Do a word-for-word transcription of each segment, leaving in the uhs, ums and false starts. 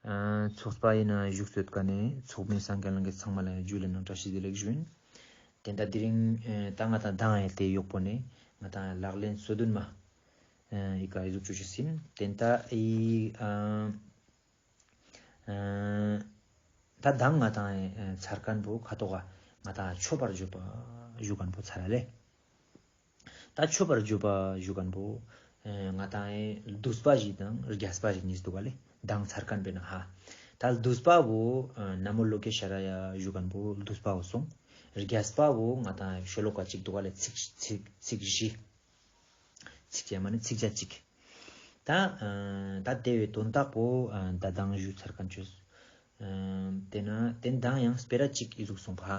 ཚོགས་པ་ཡིན་ན་བཞུགས་སོད་ཀ་ནས་ཚོགས་མི་སངས་རྒྱས་ལགས་ཀྱི་ཚང་མ་ལ་ཇུ་ལེ་ནང་བཀྲ་ཤིས་བདེ་ལེགས་ཞུ་ཡིན། དེ་འདྲ་དེ་རིང་ད་ང་དང་དང་ཡ་དེ་ཡོག་པོ་ནས་ང་དང་ལག་ལེན་སོ་བདུན་མ་ཨི་ཀ་ཨི་ཟུག་བཅུ་ཞིག་ཟིན། དེ་ད་ཨི་ད་དང་ང་དང་ཚར་མཁན་པོ་ཁ་ཐོག་ང་དང་མཆོད་པར་བརྗོད་པ་ཞུ་མཁན་པོ་ཚར་ར་ལེ། ད་མཆོད་པར་བརྗོད་པ་ཞུ་མཁན་པོ། ང་དང་ཨེ་བསྡུས་པ་ཞིག་དང་རྒྱས་པ་ཞིག་གཉིས་འདུག་ག་ལེ། དང་ཚར་མཁན་པས་ན་ཧ། ད་བསྡུས་པ་བོ་ན་མོ་ལོ་ཀེ་ཤ་ར་ཡ་ཞུ་མཁན་པོ་བསྡུས་པ་བོ་སོང་། རྒྱས་པ་བོ་ང་དང་ཤོ་ལོ་ཀ་གཅིག་འདུག་ག་ལེ། ཚིག་ཚིག་ཚིག་བཞི། ཚིག་བཅད་མ་ནི་ཚིག་བརྒྱ་གཅིག་ད་ད་དེ་བའི་དོན་དག་པོ་ད་དང་ཞུ་ཚར་མཁན་ཆོས། དེ་ན་དེ་དང་ཡང་སྤེ་ར་གཅིག་ཨི་ཟུག་སོང་པ།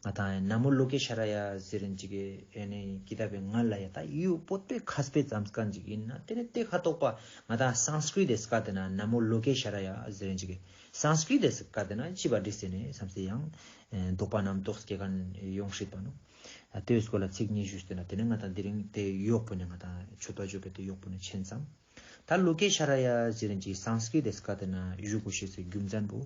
ང་དང་ན་མོ་ལོ་ཀེ་ཤ་ར་ཡ་ཟེར་རན་ཅིག་གི་ཨེ་ནི་ཀི་ཏ་བའི་ང་ལ་ཡ་ད་ཡུ་པོ་ཏེ་ཁ་སྤེ་ཙམ་སྐན་ཅིག་ཡིན་ན་དེ་ནི་དེ་ཁ་ཐོག་པ་ང་དང་སང་སྐྲི་ཏི་སྐད་དེ་ན་ན་མོ་ལོ་ཀེ་ཤ་ར་ཡ་ཟེར་རན་ཅིག་གི་སང་སྐྲི་ཏི་སྐད་དེ་ན་ཅི་བ་འདྲི་ཟེར་ནས་བསམ་སེ་ཡང་དོགས་པ་རྣམ་རྟོག་སྐྱེ་མཁན་ཡོང་སྲིད་པ་ནོ། དེའི་སྐོར་ལ་ཚིག་གཉིས་ཞུས་ཏེ་ན་དེ་ནི་ང་དང་དེ་རིང་དེ་ཡོག་པོ་ནས་ང་དང་མཆོད་པ་བརྗོད་པའི་དེ་ཡོག་པོ་ནས་ཆེན་ཙམ། ད་ལོ་ཀེ་ཤ་ར་ཡ་ཟེར་རན་ཅིག་སང་སྐྲི་ཏི་སྐད་དེ་ན་ཞུ་དགོས་ཤེས་སི་རྒྱུ་མཚན་པོ།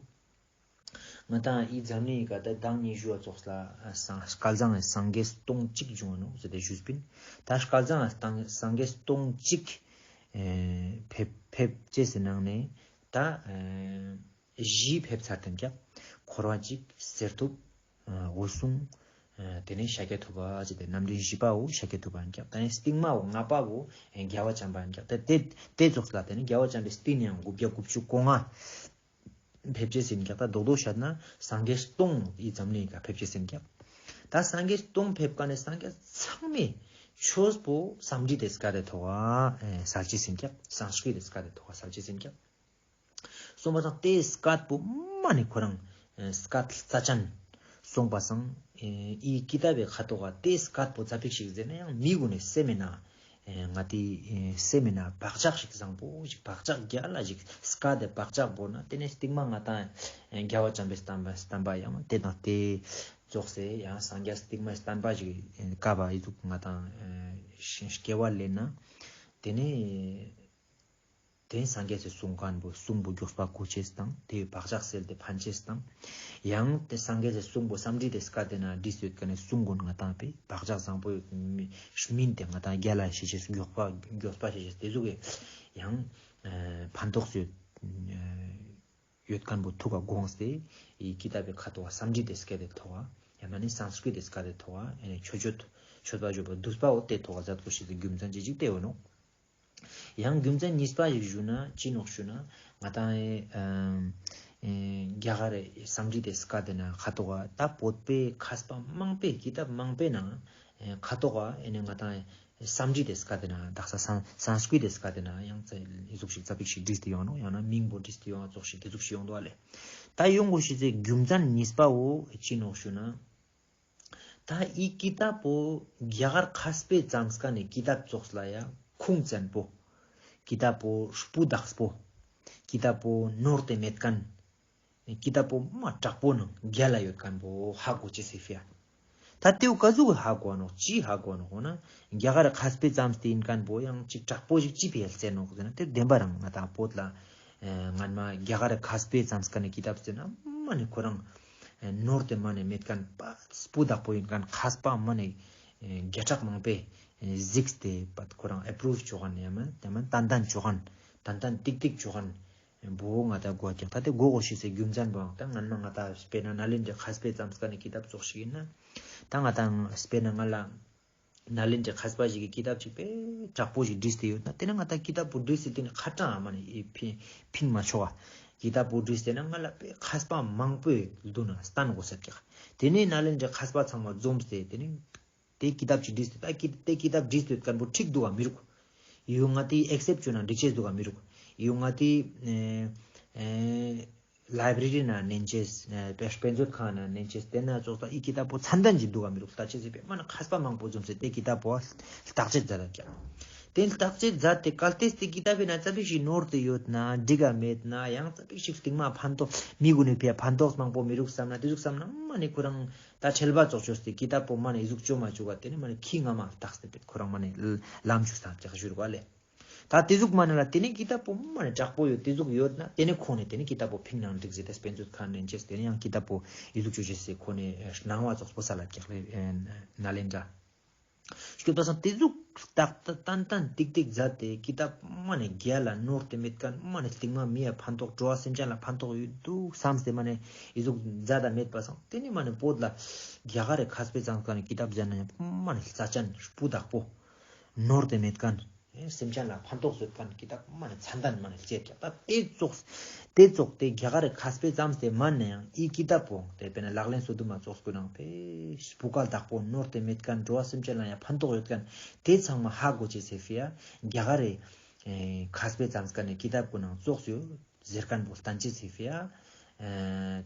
ང་དང་ཨི་འཛམ་གླིང་ག་ད་དང་ཉི་ཤུ་བ་ཙོགས་ལ་སང་སྐལ་བཟང་སངས་རྒྱས་སྟོང་གཅིག་བྱུང་བ་ནོ་ཟེར་ཏེ་ཞུས་པིན། ད་སྐལ་བཟང་སྟང་སངས་རྒྱས་སྟོང་གཅིག་ཨེ་ཕེབས་ཕེབས་ཅེས་སི་ནང་ནས་ད་ཨེ་བཞི་ཕེབས་ཚར་ཏེ་ཀྱང་འཁོར་བ་གཅིག་གསེར་ཐུབ་འོད་སྲུང་དེ་ནས་ཤཱཀྱ་ཐུབ་པ་ཟེར་ཏེ་རྣམ་འདྲེན་བཞི་པ་བོ་ཤཱཀྱ་ཐུབ་པ་ཀྱང་ད་ནས་སྟིང་མ་བོ་ལྔ་པ་བོ་རྒྱལ་བ་བྱམས་པ་ཀྱང་ད་དེ་དེ་ཙོགས་ལ་དེ་ནས་རྒྱལ་བ་བྱམས་པའི་སྟིང་ནས་ཡང་དགུ་བརྒྱ་དགུ་བཅུ་གོ་ལྔ། ཕེབས་ཅེས་ཟིན་ཀྱག་ད་རྡོག་རྡོག་བཤད་ན་སངས་རྒྱས་སྟོང་ཡི་འཛམ་གླིང་ག་ཕེབས་ཅེས་ཟིན་ཀྱག་ད་སངས་རྒྱས་སྟོང་ཕེབས་ཀ་ནས་སངས་རྒྱས་ཚང་མས་ཆོས་པོ་སམ་ཌི་དེ་སྐད་དེ་ཐོག་ག་སལ་ཅེས་ཟིན་ཀྱག་སང་སྐྲི་དེ་སྐད་དེ་ཐོག་ག་སལ་ཅེས་ཟིན་ཀྱག་སོང་པ་དང་དེ་སྐད་པོ་མ་ནས་ཁོ་རང་སྐད་རྩ་ཅན་སོང་པ་སང་ཨི་ཀི་ཏ་བའི་ཁ་ཐོག་ག་དེ་སྐད་པོ་ཙ་པིག་ཞིག་ཟེར་ན་ཡང་མི་གུ་ནས་སེམས་མེད་ན། ང་དེ་སེམས་མེད་ན་བག་ཆགས་ཤིག་བཟང་པོ་ཞིག་བག་ཆགས་རྒྱ་ལ་ཞིག་སྐད་དེ་བག་ཆགས་བོར་ན་དེ་ནས་སྟིང་མ་ང་དང་རྒྱལ་བ་བྱམས་པའི་བསྟན་པ་བསྟན་པ་ཡང་དེ་དང་དེ་རྫོགས་སེ་ཡང་སངས་རྒྱས་སྟིང་མའི་བསྟན་པ་ཞིག་བཀའ་བ་ཡི་ཐུག་ང་དང་སྐྱེ་བ་ལེན་ན་དེ་ནས་དེ་སངས་རྒྱས་སི་གསུང་མཁན་པོ་གསུང་པོ་མགྱོགས་པ་གོ་ཅེས་དང་དེའི་བག་ཆགས་སེལ་ཏེ་ཕན་ཅེས་དང་། ཡང་དེ་སངས་རྒྱས་སི་གསུང་པོ་སམ་ཌི་དེ་སྐད་དེ་ན་བྲིས་ཡོད་ཀ་ནས་གསུང་དགོན་ང་དང་པས་བག་ཆགས་བཟང་པོ་སྨིན་ཏེ་ང་དང་རྒྱ་ལ་ཤེས་ཅེས་མགྱོགས་པ་མགྱོགས་པ་ཤེས་ཅེས་དེ་ཟུག་གི་ཡང་ཕན་ཐོགས་ཡོད་ཡོད་མཁན་པོ་ཐུག་ག་དགོངས་ཏེ་ཡི་ཀི་ཏ་བའི་ཁ་ཐོག་སམ་ཌི་དེ་སྐད་དེ་ཐོག་ཡང་ན་ནི་སང་སྐྲི་དེ་སྐད་དེ་ཐོག་ཡང་ནི་མཆོད་བརྗོད་མཆོད་པ་བརྗོད་པ་བསྡུས་པ་འོ་དེ་ཐོག་མཛད་དགོས་ཤེས་སི་རྒྱུ་མཚན་ཅི་ཞིག་དེ་འོ་ནོ། ཡང་རྒྱུ་མཚན་གཉིས་པ་ཞིག་ཞུ་ན་ཅི་ནོག་ཞུ་ན་ང་དང་ཨེ་རྒྱ་གར་སམ་ཌི་དེ་སྐད་དེ་ན་ཁ་ཐོག་ད་བོད་པའི་མཁས་པ་མང་པོས་ཀི་ཏ་བ་མང་པོའི་ནང་ཁ་ཐོག་ཨེ་ནི་ང་དང་སམ་ཌི་དེ་སྐད་དེ་ན་དག་ས་སང་སང་སྐྲི་དེ་སྐད་དེ་ན་ཡང་ཙ་ཨི་ཟུག་ཞིག་ཙ་པིག་ཞིག་བྲིས་ཏེ་ཡོང་ནོ། ཡང་ན་མིང་པོ་བྲིས་ཏེ་ཡོང་ཙོགས་ཤིག་དེ་ཟུག་ཞིག་ཡོང་འདུག་ཨ་ལེ། ད་ཡོང་དགོས་ཤེས་སི་རྒྱུ་མཚན་གཉིས་པ་འོ་ཅི་ནོག་ཞུ་ན། ད་ཨི་ཀི་ཏ་པོ་རྒྱ་གར་མཁས་པའི་ཙམ་སྐད་ནས་ཀི་ཏ་ཙོགས་ལ་ཡ་ཁུངས་བཙན་པོ། ཀི་ཏ་པོ་སྤུས་དག་པོ། ཀི་ཏ་པོ་ནོར་ཏེ་མེད་མཁན། ཀི་ཏ་པོ་མ་དྲག་པོ་ནང་རྒྱ་ལ་ཡོད་མཁན་པོ་ཧ་གོ་ཅེས་སི་ཕི་ཡ། ད་དེའུ་ག་ཟུག་གི་ཧ་གོ་ནོག་ཅི་ཧ་གོ་ནོག་འོ་ན་རྒྱ་གར་མཁས་པའི་ཙམ་སྟེ་ཡིན་མཁན་པོ་ཡང་ཅིག་དྲག་པོ་ཞིག་ཅི་ཕི་ཡ་ཟེར་ནོག་ཟེར་ན་དེ་བདེན་པ་རང་ང་དང་བོད་ལ་སྔན་མ་རྒྱ་གར་མཁས་པའི་ཙམ་སྐད་ནས་ཀི་ཏ་ཟེར་ན་མ་ནི་ཁོ་རང་ནོར་ཏེ་མ་ནི་མེད་མཁན་པ་སྤུས་དག་པོ་ཡིན་མཁན་མཁས་པ་མ་ནི་བརྒྱ་ཕྲག་མང་པོས་གཟིགས་ཏེ་པ་ཁོ་རང་ཨེ་པུ་རུབ་བྱོ་མཁན་ཡང་མིན་ཏན་ཏན་བྱོ་མཁན་ཏན་ཏན་ཏིག་ཏིག་བྱོ་མཁན་པོ་ང་དང་གོ་ཀྱག་ད་དེ་གོ་གོ་ཤེས་སི་རྒྱུ་མཚན་པོའང་ད་སྔན་མ་ང་དང་དཔེར་ན་ནཱ་ལེནྡྲའི་མཁས་པའི་ཙམ་སྐད་ནས་ཀི་ཏ་ཙོགས་ཤིག་ཡིན་ན་ད་ང་དང་དཔེར་ན་ང་ལ། ནཱ་ལེནྡྲའི་མཁས་པ་ཞིག་གིས་ཀི་ཏ་ཅིག་དཔེ་དྲག་པོ་ཞིག་བྲིས་ཏེ་ཡོད་ན་དེ་ནི་ང་ད་ཀི་ཏ་པོ་བྲིས་ཏེ་དེ་ནི་ཁ་གྲངས་མ་ནི་ཕིན་ཕིན་མ་ཆོག་ག་ཀི་ཏ་པོ་བྲིས་ཏེ་ན་ང་ལ་དཔེ་མཁས་པ་མང་པོའི་མདུན་ན་སྟན་དགོས་ཟེར་ཀྱག་དེ་ནས་ནཱ་ལེནྡྲའི་མཁས་པ་ཚང་མ་འཛོམས་ཏེ་དེ་ནི་དེ་ཀི་ཏ་ཅིག་བྲིས་ཏེ་ད་ཀི་དེ་ཀི་ཏ་བྲིས་ཏེ་ཡོད་མཁན་པོ་འགྲིག་འདུག་ག་མི་རུག་ཡོད་ང་དེ་ཨེག་སེབ་བྱོས་ན་འགྲིག་ཅེས་འདུག་ག་མི་རུག་ཡོད་ང་དེ་ཨེ་ཨེ། ལའི་བྷྲེ་རི་ནང་ནན་ཅེས། དཔེ་དཔེ་མཛོད་ཁང་ནང་ནན་ཅེས་དེ་ན་ཙོགས་ད་ཨི་ཀི་ཏ་པོ་ཚན་ཏན་ཅིག་འདུག་ག་མི་རུག་ལྟ་ཅེས་ཟེར་བས་མ་ན་མཁས་པ་མང་པོ་འཛོམས་སེ་དེ་ཀི་ཏ་པོ་བརྟག་དཔྱད་མཛད་ལ་ཀྱག་དེ་བརྟག་དཔྱད་མཛད་དེ་གལ་ཏེ་དེ་ཀི་ཏ་པའི་ནང་ཙ་པིག་ཞིག་ནོར་ཏེ་ཡོད་ན་འགྲིག་ག་མེད་ན་ཡང་ཙ་པིག་ཞིག་སྟིང་མ་ཕན་ཐོགས་མི་གུན་ནས་ཕན་ཕན་ཐོགས་མང་པོ་མི་རུག་བསམ་ན་དེ་ཟུག་བསམ་ན་མ་ནི་ཁོ་རང་ད་ཁྲེལ་བ་ཙོགས་ཅོས་ཏེ་ཀི་ཏ་པོ་མ་ནི་ཨི་ཟུག་ཅོ་མ་ཅུག་ག་དེ་ནི་མ་ནི་ཁྱི་རྔ་མ་བརྟག་སྟེ་བས་ཁོ་རང་མ་ནི་ལམ་ཅུག་ས་ཅག་ཞུ་རུག་ག་ལེ། ད་དེ་ཟུག་མ་ནི་ལ་དེ་ནས་ཀི་ཏབ་པོ་མ་ནི་དྲག་པོ་ཡོད་དེ་ཟུག་ཡོད་ན་དེ་ནས་ཁོང་ནས་དེ་ནས་ཀི་ཏབ་པོ་ཕིང་ནང་འགྲིག་ཟེར་ཏེ་དཔེ་མཛོད་ཁང་ནས་འཇེས་དེ་ནས་ཡང་ཀི་ཏབ་པོ་ཨི་ཟུག་ཅོ་ཅེས་ཟེར་ཁོ་ནས་སྣང་བ་ཙོགས་པོ་ས་ལ་རྒྱག་ལེ་ན་ལེན་འདྲ། སྐྱོབ་པ་སང་དེ་ཟུག་ཏག་ཏག་ཏན་ཏན་ཏིག་ཏིག་མཛད་དེ་ཀི་ཏབ་མ་ནི་རྒྱལ་ལ་ནོར་དེ་མེད་མཁན་མ་ནི་རྟིང་མ་མི་ཡ་ཕན་ཐོགས་འགྲོ་བ་སེམས་ཅན་ལ་ཕན་ཐོགས་ཡོད་འདུག་བསམས་ཏེ་མ་ནི་ཨི་ཟུག་མཛད་ད་མེད་པ་སང་དེ་ནས་མ་ནི་བོད་ལ་རྒྱ་གར་རི་མཁས་པའི་ཙང་ཀ་ནས་ཀི་ཏབ་མཛད་ན་ཡང་མ་ནི་རྩ་ཅན་སྤུ་དག་པོ་ནོར་དེ་མེད་མཁན། སེམས་ཅན་ལ་ཕན་ཐོགས་བཟོ་མཁན་ཀི་ཏབ་མ་ནི་ཚད་ལྡན་མ་ནི་བཅད་ཀྱང་ད་དེ་ཙོགས་དེ་ཙོགས་དེ་རྒྱ་གར་རི་མཁས་པའི་ཙམ་དེ་མན་ན་ཡང་ཨི་ཀི་ཏབ་པོ་དེ་དཔེར་ན་ལག་ལེན་སོ་བདུན་མ་ཙོགས་སྐུ་ནང་དེ་སྤུ་ཀ་བདག་པོ་ནོར་དེ་མེད་མཁན་འགྲོ་བ་སེམས་ཅན་ལ་ཡང་ཕན་ཐོགས་ཡོད་མཁན་དེ་ཚང་མ་ཧ་གོ་ཅེས་ཟེར་ཕི་ཡ་རྒྱ་གར་རི་མཁས་པའི་ཙམ་སྐ་ནས་ཀི་ཏབ་སྐུ་ནང་ཙོགས་ཡོད་ཟེར་མཁན་པོ་བསྟན་ཅེས་ཟེར་ཕི་ཡ་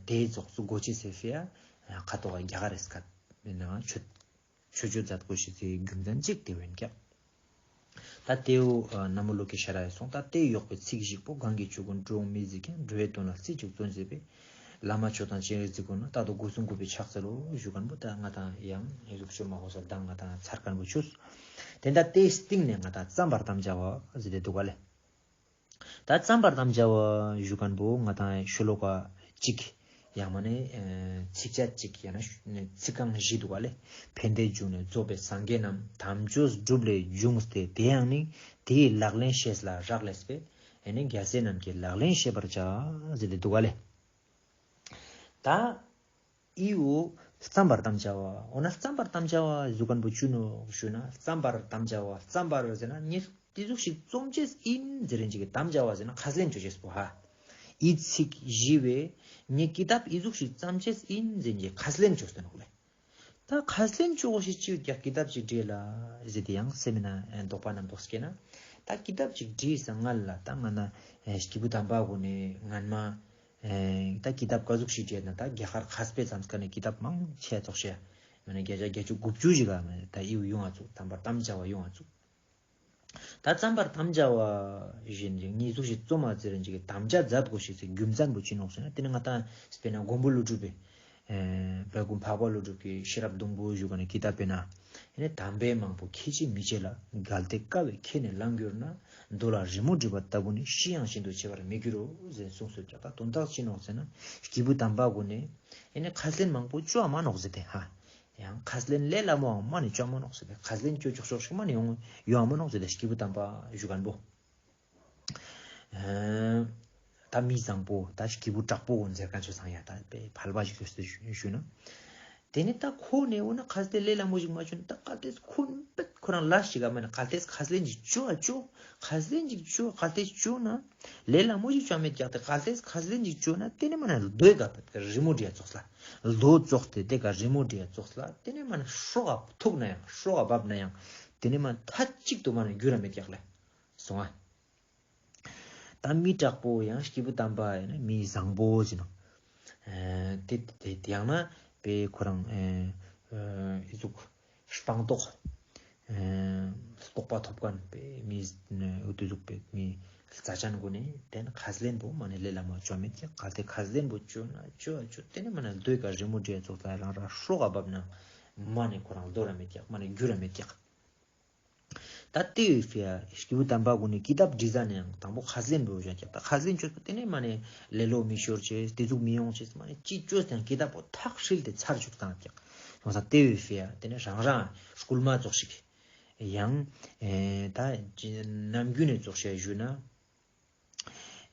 དེ་ཙོགས་སུ་གོ་ཅེས་ཟེར་ཕི་ཡ་ཁ་ཐོག་རྒྱ་གར་རི་སྐད་མི་ནང་ཆུད། ཆོས་སྤྱོད་མཛད་དགོས་ཞེས་ཚེ་རྒྱུ་མཚན་གཅིག་དེ་བོན་ཀྱང་། ད་ལྟེའུ་ནམ་མོ་ལོ་ཀེ་ཤ་ར་ཡི་སོང་ད་ལྟེའུ་གཡོག་པའི་ཚིག་ཞིག་པོ་གང་གི་ཆོས་ཀུན་འགྲོ་འོང་མི་གཟིགས་ཀྱང་འགྲོ་བའི་དོན་ལ་རྩིས་བཅུག་བརྩོན་བྱེད་པས། བླ་མ་ཆོས་དང་སྤྱན་རས་གཟིགས་ཀུན་ལ་རྟག་ཏུ་སྒོ་གསུམ་གུས་པས་ཕྱག་འཚལ་ལོ་ཞུ་མཁན་པོ་ད་ང་དང་ཡང་ཡིན་ཟུག་ཤོད་མ་ཧོ་ས་དང་ང་དང་ཚར་མཁན་པོ་ཆུས། དེ་འདྲ་དེའི་སྟེང་ནས་ང་དང་རྩམ་པར་དམ་བཅའ་བ་ཟེར་ཏེ་འདུག་ག་ལེ། ད་རྩམ་པར་དམ་བཅའ་བ་ཞུ་མཁན་པོ་ང་དང་ཤོ་ལོ་ཀ་གཅིག་ཡང་མ་ནས་ཚིགས་བཅད་གཅིག་ཡང་ན་ཚིག་རྐང་བཞི་འདུག་ག་ལེ། ཕན་བདེའི་འབྱུང་གནས་རྫོགས་པའི་སངས་རྒྱས་རྣམས་དམ་ཆོས་སྒྲུབ་ལས་བྱུང་སྟེ་དེ་ཡང་ནི་དེའི་ལག་ལེན་ཤེས་ལ་རག་ལས་པས་ཨེ་ནི་རྒྱལ་སྲས་རྣམས་ཀྱི་ལག་ལེན་ཤེས་པར་བྱ་ཟེར་ཏེ་འདུག་ག་ལེ། ད་ཨི་འོ། རྩམ་པར་དམ་བཅའ་བ། འོ་ན་རྩམ་པར་དམ་བཅའ་བ་ཟུ་མཁན་པོ་ཅི་ནོ་ཞུ་ན་རྩམ་པར་དམ་བཅའ་བ་རྩམ་པར་ཟེར་ན་ཉིད་དེ་ཟུག་ཞིག་རྩོམ་ཅེས་ཨིན་ཟེར་རིན་ཅིག་གི་དམ་བཅའ་བ་ཟེར་ན་ཁས་ལེན་བཅོ་ཅེས་པོ་ཧ། ཨི་ཚིག་བཞི་བས་ཉིད་ཀི་ཏབ་ཨི་ཟུག་ཞིག་རྩོམ་ཅེས་ཨིན་ཟེར་གྱི་ཁས་ལེན་བཅོ་སྟེ་ནོག་ལེ། ད་ཁས་ལེན་བཅོ་གོ་ཞིག་ཅིག་ཀྱག་ཀི་ཏབ་ཅིག་བྲིས་ལ་ཟེར་ཏེ་ཡང་སེ་མི་ན་དོགས་པ་རྣམ་རྟོག་སྐྱེ་ན། ད་ཀི་ཏབ་ཅིག་བྲིས་ས་ང་ལ་ད་ང་ན་སྐྱེས་བུ་དམ་པ་གོ་ནས་ངན་མ། ཨེ། ད་ཀི་ཏབ་ག་ཟུག་ཞིག་བྲིས་ན་ད་རྒྱ་གར་མཁས་པའི་རྩམ་ཁ་ནས་ཀི་ཏབ་མང་ཆེ་ཙོགས་ཤེ། མ་ནས་བརྒྱ་ཆ་བརྒྱད་ཅུ་དགུ་བཅུ་ཞིག་ག་མ་ནས་ད་ཨིའུ་ཡོང་ང་ཚུགས་དམ་པར་དམ་བཅའ་བ་ཡོང་ང་ཚུགས། ད་རྩམ་པར་དམ་བཅའ་བ་བཞིན་ཅིག་གཉིས་ཟུག་ཞིག་རྩོམ་མ་ཟེར་རིན་ཅིག་གི་དམ་བཅའ་མཛད་དགོས་ཞེས་ཟེར་རྒྱུ་མཚན་པོ་ཅི་ནོག་ཟེར་ན་དེ་ནི་ང་ད་དཔེར་ན་མགོན་པོ་ཀླུ་སྒྲུབ་པའི། ཨེ། བལ་སྒོམ་འཕགས་པ་ཀླུ་སྒྲུབ་ཀྱི་ཤེས་རབ་སྡོང་པོ་ཞུ་ག་ནས་ཀི་ཏབ་དཔེར་ན། ཨེ་ནས་དམ་པའི་མང་པོ་ཁྱེད་ཅིས་མི་བྱེད་ལ། གལ་ཏེ་དཀའ་བས་ཁྱེད་ནི་བླང་གྱུར་ན། མདོ་ལ་རི་མོ་བྲིས་པ་ལྟ་བུ་ནི་ཤི་ཡང་ཤིན་ཏུ་ཆེ་བར་མི་འགྱུར་རོ་ཟེར་གསུངས་སོ་ཀྱག་ད་དོན་དག་ཅི་ནོག་ཟེར་ན་སྐྱེས་བུ་དམ་པ་ཀུན་ནས་ཨེ་ནས་ཁས་ལེན་མང་པོ་བཅོ་བ་མ་ནོག་ཟེར་ཏེ་ཧ། ཡང་ཁས་ལེན་ལས་སླ་མོའང་མ་ནས་བཅོ་མ་ནོག་ཟེར་ཏེ་ཁས་ལེན་བཅོ་ཆོག་ཆོག་ཞིག་མ་ནས་ཡོང་ཡོང་མ་ནོག་ཟེར་ཏེ་སྐྱེས་བུ་དམ་པ་ཞུ་མཁན་པོ། ཨེ། ད་མི་བཟང་པོ་ད་སྐྱེས་བུ་དྲག་པོ་འོ་མཛད་མཁན་ཆོས་སང་ཡ་ད་དཔེ་ཕལ་པ་ཞིག་ཞུ་ཞུ་ན། དེ་ནས་ད་ཁོ་ནས་འོ་ན་ཁ་གཏད་ལས་སླ་མོ་ཞིག་མ་བྱུང་ན་ད་གལ་ཏེ་ཁོ་ནི་ཁོ་རང་ལ་ཞིག་ག་མ་ན་གལ་ཏེ་ཁས་ལེན་ཅིག་བཅོ་ཨ་བཅོ། ཁས་ལེན་ཅིག་བཅོ་གལ་ཏེ་བཅོ་ན། ལས་སླ་མོ་ཞིག་བཅོ་མེད་ཀྱག་ད་གལ་ཏེ་ཁས་ལེན་ཅིག་བཅོ་ན་དེ་ནས་མ་ན་རྡོའི་ག་རི་མོ་བྲིས་ཡ་ཙོགས་ལ། རྡོ་ཙོགས་ཏེ་དེ་ག་རི་མོ་བྲིས་ཡ་ཙོགས་ལ་དེ་ནས་མ་ན་ཧྲོག་ག་ཐུག་ན་ཡང་ཧྲོག་ག་བབ་ན་ཡང་དེ་ནས་མ་མཐའ་གཅིག་ཏུ་མ་ན་འགྱུར་ར་མེད་ཀྱག་ལེ། སོང་ཨ། ད་མི་དྲག་པོ་ཡང་སྐྱེས་བུ་དམ་པ་ཡིན་ན་མི་བཟང་པོ་ཟེར་ན། ཨེ། དེ་དེ་དེ་ཡང་ན་པའི་ཁོ་རང་ཨེ་ཨེ་ཨི་ཟུག་སྤངས་རྟོགས། ཨེ། རྟོགས་པ་ཐོབ་མཁན་པའི་མི་འུ་དུ་ཟུག་པའི་མི་རྩ་ཅན་གོ་ནས་དེ་ན་ཁས་ལེན་པོ་མ་ནས་ལས་སླ་མོ་བཅོ་མེད་ཀྱི་གལ་ཏེ་ཁས་ལེན་པོ་བཅོ་ན་བཅོ་བཅོ་དེ་ནས་མ་ནས་རྡོའི་ག་རི་མོ་བྲིས་ཙོགས་ལ་རང་རང་ཧྲོག་ག་བབ་ན་མ་ནས་ཁོ་རང་རྡོ་ར་མེད་ཀྱག་མ་ནས་རྒྱུ་ར་མེད་ཀྱག་ད་ལྟེ་བའི་ཕི་ཡ་སྐྱེས་བུ་དམ་པ་ཀུན་ནས་ཀི་ཏབ་བྲིས་ས་ནས་ཡང་དང་པོ་ཁས་ལེན་འགྲོ་བཞག་ཀྱག་ད་ཁས་ལེན་བཅོས་པ་དེ་ནས་མ་ནས་ལེ་ལོ་མི་ཤོར་ཅེས་དེ་ཟུག་མི་ཡོང་ཅེས་མ་ནས་ཅི་བཅོས་ཀྱང་ཀི་ཏབ་པོ་ཐག་ཧྲིལ་ཏེ་ཚར་བཅུག་བཏང་ཀྱག་ཡོང་ས་ལྟེ་བའི་ཕི་ཡ་དེ་ནས་རང་རང་སྐུལ་མ་ཙོགས་ཤིག་ཡང་ཨེ་ད་ནམ་རྒྱུན་ནས་ཙོགས་བཤད་ཞུས་ན།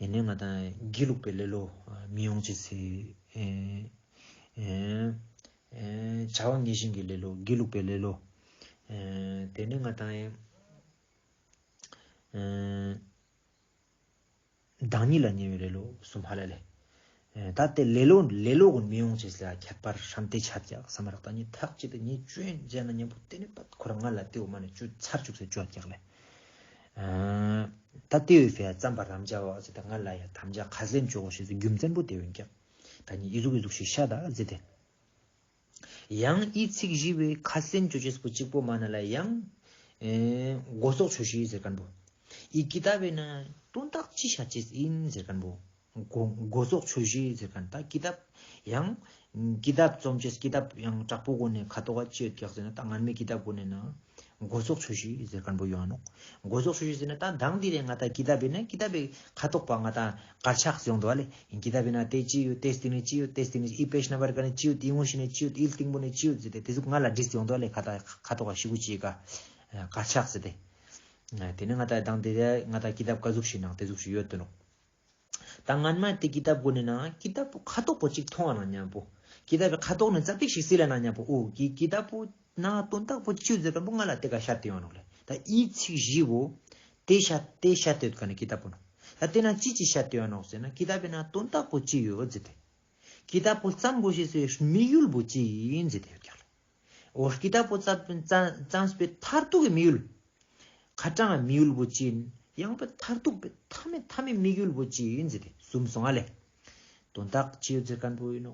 ཡིན་ནའི་ང་དང་དགེ་ལུགས་པའི་ལེ་ལོ་མི་ཡོང་ཅེས་ཟེར། ཨེ་ཨེ་ཨེ་བྱ་བ་ངན་ཞེན་གྱི་ལེ་ལོ་དགེ་ལུགས་པའི་ལེ་ལོ། ཨེ་དེ་ནས་ང་དང་ཨེ་ཨེ་བདག་ཉིད་ལ་ཉེ་བའི་ལེ་ལོ་གསུམ་ཧ་ལ་ལས། ཨེ་ད་ལྟེ་ལེ་ལོ་ལེ་ལོ་ཀུན་མི་ཡོང་ཅེས་ལ་ཁྱད་པར་ཧྲམ་སྟེ་ཆ་ཀྱག་བསམ་མ་རག་ད་ཉིད་ཐག་ཅིག་ཏུ་ཉིད་བཅོས་མཛད་ན་མཉམ་པོ་དེ་ནས་པད་ཁོ་རང་ང་ལ་ལྟེ་འོ་མ་ནས་བཅོས་ཚར་བཅུག་ཟེར་བཅོས་ཀྱག་ལས། ད་ལྟེ་བའི་ཕི་ཡ་རྩམ་པར་དམ་བཅའ་བ་ཟེར་ད་ང་ལ་ཡ་དམ་བཅའ་ཁས་ལེན་བཅོ་གོ་ཞེས་སུ་རྒྱུ་མཚན་པོ་དེ་འོན་ཀྱང་། ད་ཉིད་ཨི་ཟུག་ཨི་ཟུག་ཞིག་ཤ་ད་ཟེར་ཏེ། ཡང་ཨི་ཚིག་བཞི་བའི་ཁས་ལེན་བཅོ་ཅེས་པོ་གཅིག་པོ་མ་ན་ལ་ཡང་། ཨེ་སྒོ་ཟོག་ཆོས་བཞི་ཟེར་མཁན་པོ། ཨི་ཀི་ཏབ་པའི་ན་དོན་དག་ཅི་བཤད་ཅེས་ཨིན་ཟེར་མཁན་པོ། སྒོ་སྒོ་ཟོག་ཆོས་བཞི་ཟེར་མཁན་ད་ཀི་ཏབ་ཡང་། ཀི་ཏབ་རྩོམ་ཅེས་ཀི་ཏབ་ཡང་དྲག་པོ་གོ་ནས་ཁ་ཐོག་ག་ཅི་ཡོད་ཀྱག་ཟེར་ན་ད་ངན་མེད་ཀི་ཏབ་གོ་ནས་ན། སྒོ་ཟོག་ཆུ་བཞི་ཟེར་མཁན་པོ་ཡོང་ནོག། སྒོ་ཟོག་ཆུ་བཞི་ཟེར་ན་ད་དང་དེ་རེད། ང་ད་ཀི་ཏབ་པའི་ན་ཀི་ཏབ་པའི་ཁ་ཐོག་པ་ང་ད་དཀར་ཆག་ཡོང་འདུག་ཨ་ལེ། ཀི་ཏབ་པའི་ན་དེ་ཅི་ཡོད། དེ་སྟེང་ནས་ཅི་ཡོད། དེ་སྟེང་ནས་ཨི་པེ་ཤ་ན་བར་ག་ནས་ཅི་ཡོད། ཨི་ངོ་ཤི་ནས་ཅི་ཡོད། ཨི་སྟེང་པོ་ནས་ཅི་ཡོད་ཟེར་ཏེ་དེ་ཟུག་ང་ལ་བྲིས་ཡོང་འདུག་ཨ་ལེ། ཁ་ད་ཁ་ཐོག་པ་ཤི་གུ་ཅི་ཡི་ཀ་དཀར་ཆག་ཟེར་ཏེ། དེ་ནས་ང་ད་དང་དེ་རེད། ང་ད་ཀི་ཏབ་ག་ཟུག་ཞིག་ནང་དེ་ཟུག་ཞིག་ཡོད་དོ་ནོ། ད་སྔན་མ་དེ་ཀི་ཏབ་གོ་ནས་ན་ཀི་ཏབ་པོ་ཁ་ཐོག་པོ་གཅིག་མཐོང་བ་ན་མཉམ་པོ། ཀི་ཏབ་པའི་ཁ་ཐོག་ནས་ཙ་པིག་ཞིག་སིལ་ལ་ན་མཉམ་པོ། ཨོ་ཀི་ཀི་ཏབ་པོ་ན་དོན་དག་པོ་ཅི་ཡོད་ཟེར་མཁན་པོ་ང་ལ་དེ་ག་ཤར་ཏེ་ཡོང་ནོག་ལེ། ད་ཨི་ཚིག་བཞི་བོ་དེ་ཤ་དེ་ཤ་དེ་ཡོད་ག་ནས་ཀི་ཏབ་པོ་ནོ། ད་དེ་ན་ཅི་ཅི་ཤ་དེ་ཡོད་ནོག་ཟེར་ན་ཀི་ཏབ་པའི་ན་དོན་དག་པོ་ཅི་ཡོད་ཟེར་ཏེ། ཀི་ཏབ་པོ་བརྩམས་དགོས་ཤེས་སུའི་དམིགས་ཡུལ་པོ་ཅི་ཡིན་ཟེར་ཏེ་ཡོད་ཀྱག་ལེ། འོ་ཀི་ཏབ་པོ་བརྩམས་བརྩམས་བརྩམས་པའི་མཐར་ཐུག་གི་དམིགས་ཡུལ། ཁ་གྲངས་དམིགས་ཡུལ་པོ་ཅི་ཡིན། ཡང་པའི་མཐར་ཐུག་པའི་མཐའ་མའི་མཐའ་མའི་དམིགས་ཡུལ་པོ་ཅི་ཡིན་ཟེར་ཏེ་གསུམ་སོང་ཨ་ལེ། དོན་དག་ཅི་ཡོད་ཟེར་མཁན་པོ་ཡིན་ནོ།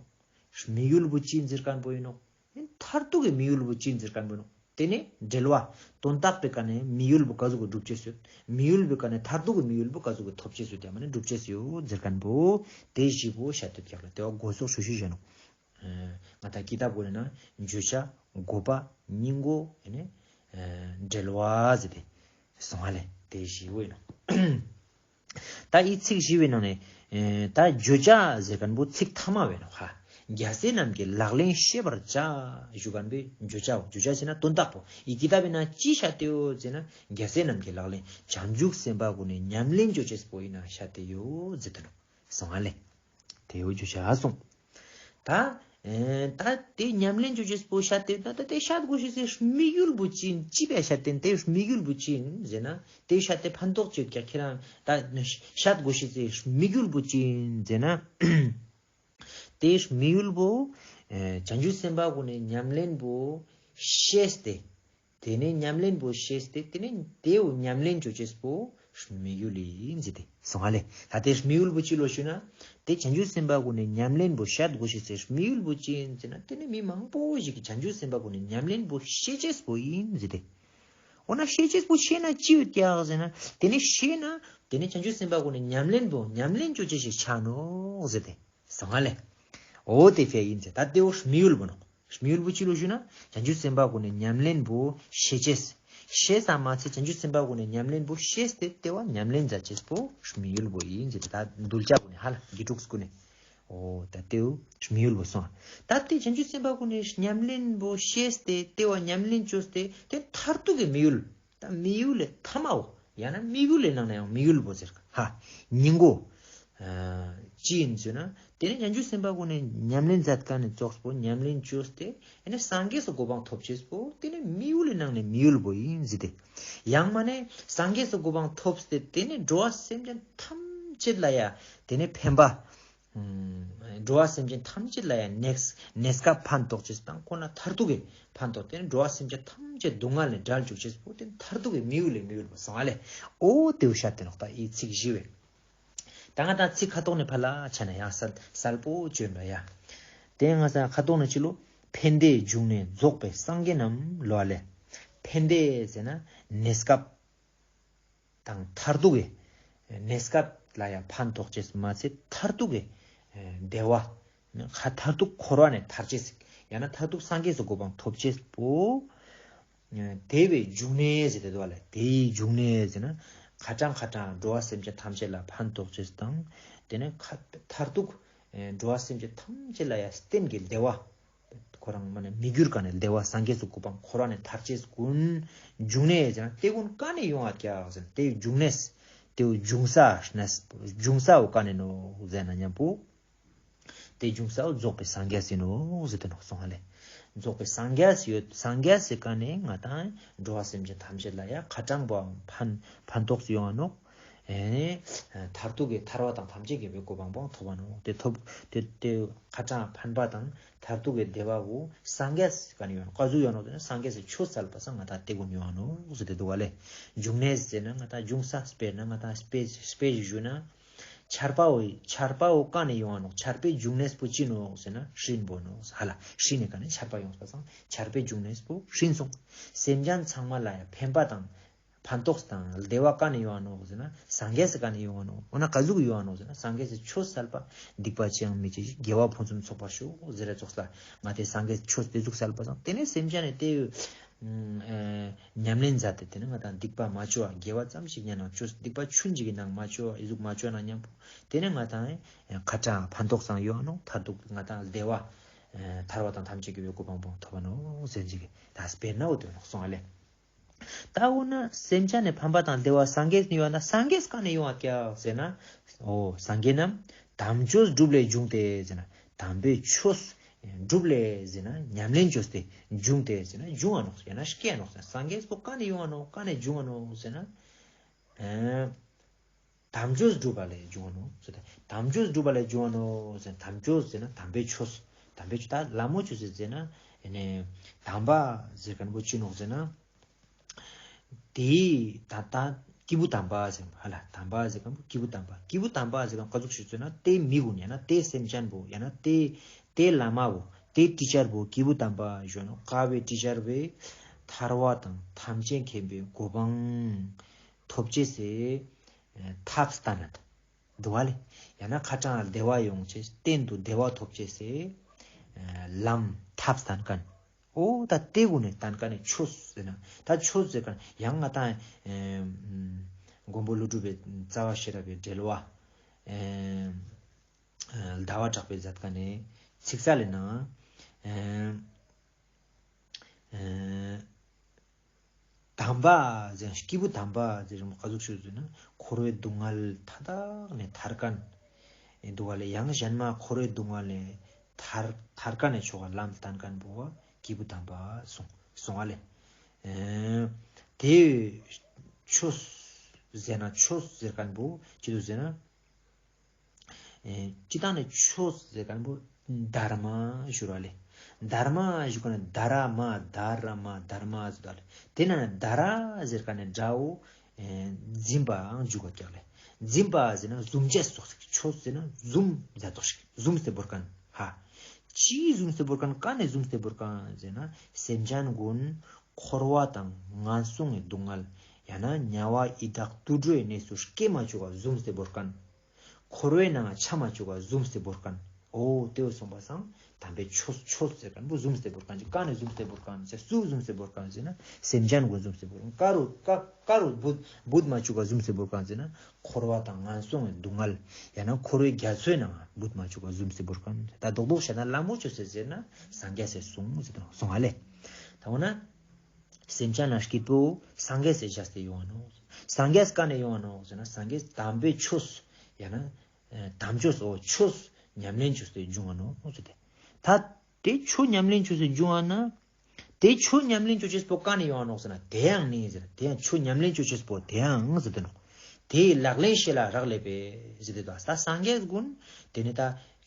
དམིགས་ཡུལ་པོ་ཅི་ཡིན་ཟེར་མཁན་པོ་ཡིན་ནོ། མཐར་ཐུག་གི་དམིགས་ཡུལ་པོ་ཅི་ཡིན་ཟེར་མཁན་པོ་ཡིན་ནོ། དེ་ནས་འབྲེལ་བ། དོན་དག་པའི་ཀ་ནས་དམིགས་ཡུལ་པོ་ག་ཟུག་གི་སྒྲུབ་བྱེད་སུ་ཡོད། དམིགས་ཡུལ་པའི་ཀ་ནས་མཐར་ཐུག་གི་དམིགས་ཡུལ་པོ་ག་ཟུག་གི་ཐོབ་བྱེད་སུ་ཡོད། དེ་མ་ནས་སྒྲུབ་བྱེད་སུ་ཡོད་ཟེར་མཁན་པོ། དེ་བཞི་པོ་ཤ་དོད་ཀྱག་ལ་དེ་བ་སྒོ་ཟོག་ཆུ་བཞི་བཞག་ནོ། ང་ད་ཀི་ཏབ་གོ་ནས་ན་བརྗོད་བྱ། དགོས་པ། སྙིང་པོ། ཨེ་ནས་འབྲེལ་བ་ཟེར་ཏེ་སོང་ཨ་ལེ། དེ་བཞི་པོ་ཡིན་ནོ། ད་ཨི་ཚིག་བཞི་པའི་ནང་ནས་ད་བརྗོད་བྱ་ཟེར་མཁན་པོ་ཚིག་ཐ་མ་བས་ནོ་ཧ། རྒྱལ་སྲས་རྣམས་ཀྱི་ལག་ལེན་ཤེས་པར་བྱ། ཞུ་མཁན་པོའི་བརྗོད་བྱའོ། བརྗོད་བྱ་ཟེར་ན་དོན་དག་པོ། ཨི་ཀི་ཏབ་པའི་ན་ཅི་ཤ་དེ་ཡོད་ཟེར་ན་རྒྱལ་སྲས་རྣམས་ཀྱི་ལག་ལེན་བྱང་ཆུབ་སེམས་དཔའ་གུན་ནས་ཉམས་ལེན་ཅོ་ཅེས་པོ་ཡིན་ན་ཤ་དེ་ཡོད་ཟེར་ཏེ་ནོ། སོང་ཨ་ལེ། དེ་ཡོད་བརྗོད་བྱ་སོང་། ད། ཨེ། ད་དེ་ཉམས་ལེན་བྱེད་ཀྱི་པོ་ཤ་དེ་ད་ད་དེ་ཤ་དགོས་ཤེས་སི་དམིགས་ཡུལ་པོ་ཅི་ཡིན། ཅི་བས་ཤ་དེ་དེ་དམིགས་ཡུལ་པོ་ཅི་ཡིན་ཟེར་ན། དེ་ཤ་དེ་ཕན་ཐོགས་ཅི་ཡོད་ཀྱང་ཁྱེད་རང་ད་ཤ་དགོས་ཤེས་སི་དམིགས་ཡུལ་པོ་ཅི་ཡིན་ཟེར་ན། དེ་དམིགས་ཡུལ་པོ། ཨེ། བྱང་ཆུབ་སེམས་དཔའ་གུན་ནས་ཉམས་ལེན་པོ་ཤེས་ཏེ། དེ་ནས་ཉམས་ལེན་པོ་ཤེས་ཏེ་དེ་ནས་དེའུ་ཉམས་ལེན་བྱེད་ཅེས་པོ་དམིགས་ཡུལ་ཡིན་ཟེར་ཏེ་སོང་ཨ་ལེ། ད་དེ་དམིགས་ཡུལ་པོ་ཅི་ལོ་ཞུ་ན། དེ་བྱང་ཆུབ་སེམས་དཔའ་གུན་ནས་ཉམས་ལེན་པོ་ཤ་དགོས་ཤེས་སི་དམིགས་ཡུལ་པོ་ཅི་ཡིན་ཟེར་ན། དེ་ནས་མི་མང་པོ་ཞིག་གིས་བྱང་ཆུབ་སེམས་དཔའ་གུན་ནས་ཉམས་ལེན་པོ་ཤེས་ཅེས་པོ་ཡིན་ཟེར་ཏེ། འོ་ན་ཤེས་ཅེས་པོ་ཤེས་ན་ཅི་ཡོད་ཀྱག་ཟེར་ན། དེ་ནས་ཤེས་ན་དེ་ནས་བྱང་ཆུབ་སེམས་དཔའ་གུན་ནས་ཉམས་ལེན་པོ་ཉམས་ལེན་བྱེད་ཅེས་ཤིག་ཆགས་ནོག་ཟེར་ཏེ། སོང་ཨ་ལེ། འོ་དེ་ཕྱིར་ཡིན་ཟེར། ད་དེའུ་དམིགས་ཡུལ་པོ་ནོ། དམིགས་ཡུལ་པོ་ཅི་ལོ་ཞུ་ན། བྱང་ཆུབ་སེམས་དཔའ་གུན་ནས་ཉམས་ལེན་པོ་ཤེས་ཅེས། ཤེས་ཙམ་མ་ཚད་བྱང་ཆུབ་སེམས་དཔའ་གུན་ནས་ཉམས་ལེན་པོ་ཤེས་ཏེ་དེ་བ་ཉམས་ལེན་མཛད་ཅེས་པོ་དམིགས་ཡུལ་པོ་ཡིན་ཟེར། ད་གདུལ་བྱ་གུན་ནས་ཧ་ལ་དགེ་ཕྲུག་གུན་ནས། འོ་ད་དེའུ་དམིགས་ཡུལ་པོ་སོང་། ད་དེ་བྱང་ཆུབ་སེམས་དཔའ་གུན་ནས་ཉམས་ལེན་པོ་ཤེས་ཏེ་དེ་བ་ཉམས་ལེན་བྱས་ཏེ་དེ་མཐར་ཐུག་གི་དམིགས་ཡུལ། ད་དམིགས་ཡུལ་ལས་ཐ་མའོ། ཡང་ན་དམིགས་ཡུལ་ལས་ནང་ན་ཡང་དམིགས་ཡུལ་པོ་ཟེར་ཧ། སྙིང་པོ། ཨ། ཅི་ཡིན་ཟེར་ན། དེ་ནས་བྱང་ཆུབ་སེམས་དཔའ་གུན་ནས་ཉམས་ལེན་མཛད་མཁན་ནི་ཙོགས་པོ་ཉམས་ལེན་བྱས་ཏེ། ཨེ་ནས་སངས་རྒྱས་སི་གོ་འཕང་ཐོབ་ཅེས་པོ་དེ་ནས་དམིགས་ཡུལ་ལས་ནང་ན་དམིགས་ཡུལ་པོ་ཡིན་ཟེར་ཏེ། ཡང་མ་ནས་སངས་རྒྱས་སི་གོ་འཕང་ཐོབ་སྟེ་དེ་ནས་འགྲོ་བ་སེམས་ཅན་ཐམས་ཅད་ལ་ཡ་དེ་ནས་ཕན་པ། འགྲོ་བ་སེམས་ཅན་ཐམས་ཅད་ལ་ཡང་གནས་གནས་སྐབས་ཕན་ཐོགས་ཅེས་དང་ཁོ་ན་མཐར་ཐུག་གི་ཕན་ཐོགས་ཏེ་འགྲོ་བ་སེམས་ཅན་ཐམས་ཅད་སྡུག་བསྔལ་ལས་བསྒྲལ་བཅུག་ཅེས་པོ་དེ་མཐར་ཐུག་གི་དམིགས་ཡུལ་ལས་དམིགས་ཡུལ་པོ་སོང་ཨ་ལེ། འོ་དེའུ་ཤ་དེ་ནོ། ད་ཨི་ཚིག་བཞི་བས། ད་ང་ད་ཚིག་ཁ་ཐོག་ནས་ཕར་ལ་ཆ་ན་ཡང་གསལ་གསལ་པོ་བྱོན་པ་ཡ། དེ་ང་ས་ཁ་ཐོག་ནས་ཅི་ལོ། ཕན་བདེའི་འབྱུང་གནས་རྫོགས་པའི་སངས་རྒྱས་རྣམས་ལོ་ཨ་ལེ། ཕན་བདེ་ཟེར་ན་གནས་སྐབས། དང་མཐར་ཐུག་གི་གནས་སྐབས་ལ་ཡང་ཕན་ཐོགས་ཅེས་མ་ཚད་མཐར་ཐུག་གི་བདེ་བ། མཐར་ཐུག་འཁོར་བ་ནས་ཐར་ཅེས་ཡང་ན་མཐར་ཐུག་སངས་རྒྱས་སི་གོ་འཕང་ཐོབ་ཅེས་པོ། དེ་བའི་འབྱུང་གནས་ཟེར་ཏེ་འདུག་ལ། དེའི་འབྱུང་གནས་ཟེར་ན་ཁ་གྲངས་ཁ་གྲངས་འགྲོ་བ་སེམས་ཅན་ཐམས་ཅད་ལ་ཕན་ཐོགས་ཅེས་དང་། དེ་ནས་ཁ་མཐར་ཐུག་འགྲོ་བ་སེམས་ཅན་ཐམས་ཅད་ལ་ཡང་རྟེན་གྱི་བདེ་བ། ཁོ་རང་མ་ནས་མི་འགྱུར་ག་ནས་བདེ་བ་སངས་རྒྱས་སི་གོ་འཕང་འཁོར་བ་ནས་ཐར་ཅེས་གུན། འབྱུང་གནས་ཟེར་ན་དེ་གུན་ག་ནས་ཡོང་བ་ཀྱག་ཟེར་ན་དེའི་འབྱུང་གནས། དེའི་འབྱུང་ས་ནས་འབྱུང་སའོ་ག་ནས་ནོ་ཟེར་ན་མཉམ་པོ། དེ་འབྱུང་སའོ་རྫོགས་པའི་སངས་རྒྱས་ཟེར་ནོ་ཟེར་ཏེ་ནོ་སོང་ཨ་ལེ། རྫོགས་པའི་སངས་རྒྱས་ཡོད་སངས་རྒྱས་ཟེར་ག་ནས་ང་དང་འགྲོ་བ་སེམས་ཅན་ཐམས་ཅད་ལ་ཡང་ཁ་གྲངས་པའང་ཕན་ཕན་ཐོགས་སུ་ཡོང་བ་ནོ། ཨེ་ནས་མཐར་ཐུག་གི་ཐར་པ་དང་ཐམས་ཅད་མཁྱེན་པའི་གོ་འཕང་པོ་ཐོབ་པ་ནོ། དེ་ཐོབ་དེ་དེ་ཁ་གྲངས་ཕན་པ་དང་མཐར་ཐུག་གི་བདེ་བ་བོ་སངས་རྒྱས་ག་ནས་ཡོང་ནོ། ག་ཟུག་ཡོང་ནོ་དེ་ནི་སངས་རྒྱས་སི་ཆོས་སལ་པ་སང་ང་དང་དེ་གུན་ཡོང་ནོ་ཟེར་ཏེ་འདུག་བ་ལེ། འབྱུང་གནས་ཟེར་ན་ང་དང་འབྱུང་ས་དཔེར་ན་ང་དང་དཔེ་དཔེ་ཞིག་ཞུ་ན། ཆར་པའོ་ཆར་པའོ་ག་ནས་ཡོང་ནོ། ཆར་པའི་འབྱུང་གནས་པོ་ཅི་ནོ་ཟེར་ན་སྤྲིན་པོ་ནོ། ཧ་ལ་སྤྲིན་ནས་ག་ནས་ཆར་པ་ཡོང་པ་སང་ཆར་པའི་འབྱུང་གནས་པོ་སྤྲིན་སོང་། སེམས་ཅན་ཚང་མ་ལ་ཡང་ཕན་པ་དང་། ཕན་ཐོགས་དང་བདེ་བ་ག་ནས་ཡོང་བ་ནོ་ཟེར་ན་སངས་རྒྱས་སི་ག་ནས་ཡོང་བ་ནོ། འོ་ན་ག་ཟུག་ཡོང་བ་ནོ་ཟེར་ན་སངས་རྒྱས་སི་ཆོས་སལ་པ། སྡིག་པ་ཅི་ཡང་མི་བྱེད་ཅིང་དགེ་བ་ཕུན་སུམ་ཚོགས་པར་ཤོག་ཟེར་ར་ཙོགས་ལ་ང་དེ་སངས་རྒྱས་ཆོས་དེ་ཟུག་སལ་པ་སང་དེ་ནས་སེམས་ཅན་ནི་དེ་ ཨ་ཉམས་ལེན་མཛད་དེ་དེ་ནི་ང་དང་སྡིག་པ་མ་བཅོ་བ་དགེ་བ་ཙམ་ཞིག་ཉན་ན་བཅོ་སྡིག་པ་ཆུན་ཅིག་གི་ནང་མ་བཅོ་བ་ཨི་ཟུག་མ་བཅོ་ན་མཉམ་པོ་དེ་ནི་ང་དང་ཁ་གྲངས་ཕན་ཐོགས་སང་ཡོང་ནོ་མཐར་ཐུག་ང་དང་བདེ་བ་ཐར་བ་དང་ཐམས་ཅད་དགེ་བའི་གོ་འཕང་པོ་ཐོབ་པ་ནོ་ཟེར་ཅིག་ད་དཔེར་ན་འོ་དེ་ནོ་སོང་ཨ་ལེ། ད་འོ་ན་སེམས་ཅན་ནི་ཕན་པ་དང་བདེ་བ་སངས་རྒྱས་ནི་ཡོད་ན་སངས་རྒྱས་ག་ནས་ཡོང་བ་ཀྱག་ཟེར་ན། འོ་སངས་རྒྱས་རྣམས་དམ་ཆོས་སྒྲུབ་ལས་བྱུང་སྟེ་ཟེར་ན་དམ་པའི་ཆོས་སྒྲུབ་ལས་ཟེར་ན་ཉམས་ལེན་བཅོས་ཏེ་བྱུང་སྟེ་ཟེར་ན་བྱུང་བ་ནོ་ཡང་ན་སྐྱེ་ནོ་ཟེར་ན་སངས་རྒྱས་པོ་ག་ནས་ཡོང་བ་ནོ་ག་ནས་བྱུང་བ་ནོ་ཟེར་ན། དམ་ཆོས་སྒྲུབ་པ་ལས་བྱུང་བ་ནོ་ཟེར་ཏེ། དམ་ཆོས་སྒྲུབ་པ་ལས་བྱུང་བ་ནོ་ཟེར་དམ་ཆོས་ཟེར་ན་དམ་པའི་ཆོས། དམ་པའི་ཆོས་ད་ལ་མོ་ཆོས་ཟེར་ཟེར་ན། ཨེ་ནས་དམ་པ་ཟེར་མཁན་པོ་ཅི་ནོག་ཟེར་ན། དེའི་ད་ད་སྐྱེས་བུ་དམ་པ་ཟེར་ཧ་ལ་དམ་པ་ཟེར་མཁན་པོ་སྐྱེས་བུ་དམ་པ་སྐྱེས་བུ་དམ་པ་ཟེར་མཁན་ཀ་ཟུག་ཞིག་ཟེར་ན་དེ་མི་གུན་ཡང་ན་དེ་སེམས་ཅན་པོ་ཡང་ན་དེ་དེ་བླ་མ་བོ་དེ་ཊི་ཆར་བོ་སྐྱེས་བུ་དམ་པ་ཞུ་ནོ་ཀ་བའི་ཊི་ཆར་བས་ཐར་བ་དང་ཐམས་ཅད་མཁྱེན་པའི་གོ་འཕང་ཐོབ་ཅེས་སི་ཐབས་སྟན་ན་འདུག་བ་ལེ། ཡང་ན་ཁ་གྲངས་བདེ་བ་ཡོང་ཆེད་གཏན་དུ་བདེ་བ་ཐོབ་ཅེས་སི་ལམ་ཐབས་སྟན་མཁན། འོ་ད་དེ་གུན་ནི་སྟན་མཁན་ནི་ཆོས་ཟེར་ན་ད་ཆོས་ཟེར་མཁན་ཡང་ང་དང་མགོན་པོ་ཀླུ་སྒྲུབ་པའི་རྩ་བ་ཤེས་རབ་པའི་འགྲེལ་བ། ཟླ་བ་གྲགས་པས་མཛད་མཁན་ནི་ཚིག་གསལ་ལས་ནང་། དམ་པ་ཟེར་སྐྱེས་བུ་དམ་པ་ཟེར་རིང་ག་ཟུག་ཤོད་ཟེར་ན་འཁོར་བའི་སྡུག་བསྔལ་མཐའ་དག་ནས་ཐར་མཁན་འདུག་བ་ལས་ཡང་གཞན་མ་འཁོར་བའི་སྡུག་བསྔལ་ལས་ཐར་ཐར་མཁན་ནས་ཆོག་ག་ལམ་སྟན་མཁན་པོ་བ་སྐྱེས་བུ་དམ་པ་སོང་སོང་བ་ལས། དེ་ཆོས་ཟེར་ན་ཆོས་ཟེར་མཁན་པོ་ཅི་འདུག་ཟེར་ན། སྤྱི་བཏང་ནས་ཆོས་ཟེར་མཁན་པོ་དྷརྨ་ཞུ་ར་ལེ། དྷརྨ་ཞུ་མཁན་དྷ་ར་མ་དྷ་ར་མ་དྷརྨ་ཟེར་ད་ལེ། དེ་ན་དྷ་ར་ཟེར་མཁན་ནས་དྷ་འོ། འཛིན་པའང་འཇུག་ག་ཀྱག་ལེ། འཛིན་པ་ཟེར་ན་བཟུང་བྱས་སོགས་ཤིག་ཆོས་ཟེར་ན་བཟུང་མཛད་དོ་ཞིག་བཟུང་སྟེ་བོར་མཁན་ཧ། ཅིའི་བཟུང་སྟེ་བོར་མཁན་ག་ནས་བཟུང་སྟེ་བོར་མཁན་ཟེར་ན་སེམས་ཅན་ཀུན་འཁོར་བ་དང་ངན་སོང་གི་སྡུག་བསྔལ་ཡང་ན་དམྱལ་བ་ཡི་དྭགས་དུད་འགྲོའི་གནས་སུ་སྐྱེ་མ་བཅུག་པ་བཟུང་སྟེ་བོར་མཁན། འཁོར་བའི་ནང་ཆ་མ་བཅུག་པ་བཟུང་སྟེ་བོར་མཁན། འོ་དེ་བོ་སོང་པ་སང་དམ་པའི་ཆོས་ཆོས་ཟེར་མཁན་པོ་བཟུང་སྟེ་བོར་མཁན་ཅིག་ག་ནས་བཟུང་སྟེ་བོར་མཁན་ཟེར་སུ་བཟུང་སྟེ་བོར་མཁན་ཟེར་ན་སེམས་ཅན་ཀུན་བཟུང་སྟེ་བོར་མཁན་ཀ་རུ་ཀ་ཀ་རུ་བུད་བུད་མ་བཅུག་པ་བཟུང་སྟེ་བོར་མཁན་ཟེར་ན་འཁོར་བ་དང་ངན་སོང་གི་སྡུག་བསྔལ་ཡང་ན་འཁོར་བའི་རྒྱ་མཚོའི་ནང་བུད་མ་བཅུག་པ་བཟུང་སྟེ་བོར་མཁན་ད་རྡོག་རྡོག་བཤད་ན་ལ་མོ་ཆོས་ཟེར་ཟེར་ན་སངས་རྒྱས་ཟེར་གསུངས་ཟེར་དང་གསུངས་ཧ་ལེ། ད་འོ་ན། སེམས་ཅན་ལ་སྐྱིད་པོ་སངས་རྒྱས་སུ་བྱས་ཏེ་ཡོང་བ་ནོ། སངས་རྒྱས་ག་ནས་ཡོང་བ་ནོ་ཟེར་ན་སངས་རྒྱས་དམ་པའི་ཆོས་ཡང་ན་དམ་ཆོས་འོ་ཆོས་ཉམས་ལེན་ཆོས་སུ་འབྱུང་བ་ནོ་ཟེར་ཏེ། ད་དེ་ཆོས་ཉམས་ལེན་ཆོས་སུ་འབྱུང་བ་ན། དེ་ཆོས་ཉམས་ལེན་ཆོས་ཆོས་པོ་ག་ནས་ཡོང་བ་ནོ་ཟེར་ན་དེ་ཡང་ནི་ཟེར་དེ་ཡང་ཆོས་ཉམས་ལེན་ཆོས་ཆོས་པོ་དེ་ཡང་ཟེར་ཏེ་ནོ། དེའི་ལག་ལེན་ཤེས་ལ་རག་ལས་པས་ཟེར་ཏེ་ད་ད་སངས་རྒྱས་ཀུན་དེ་ནི་ད་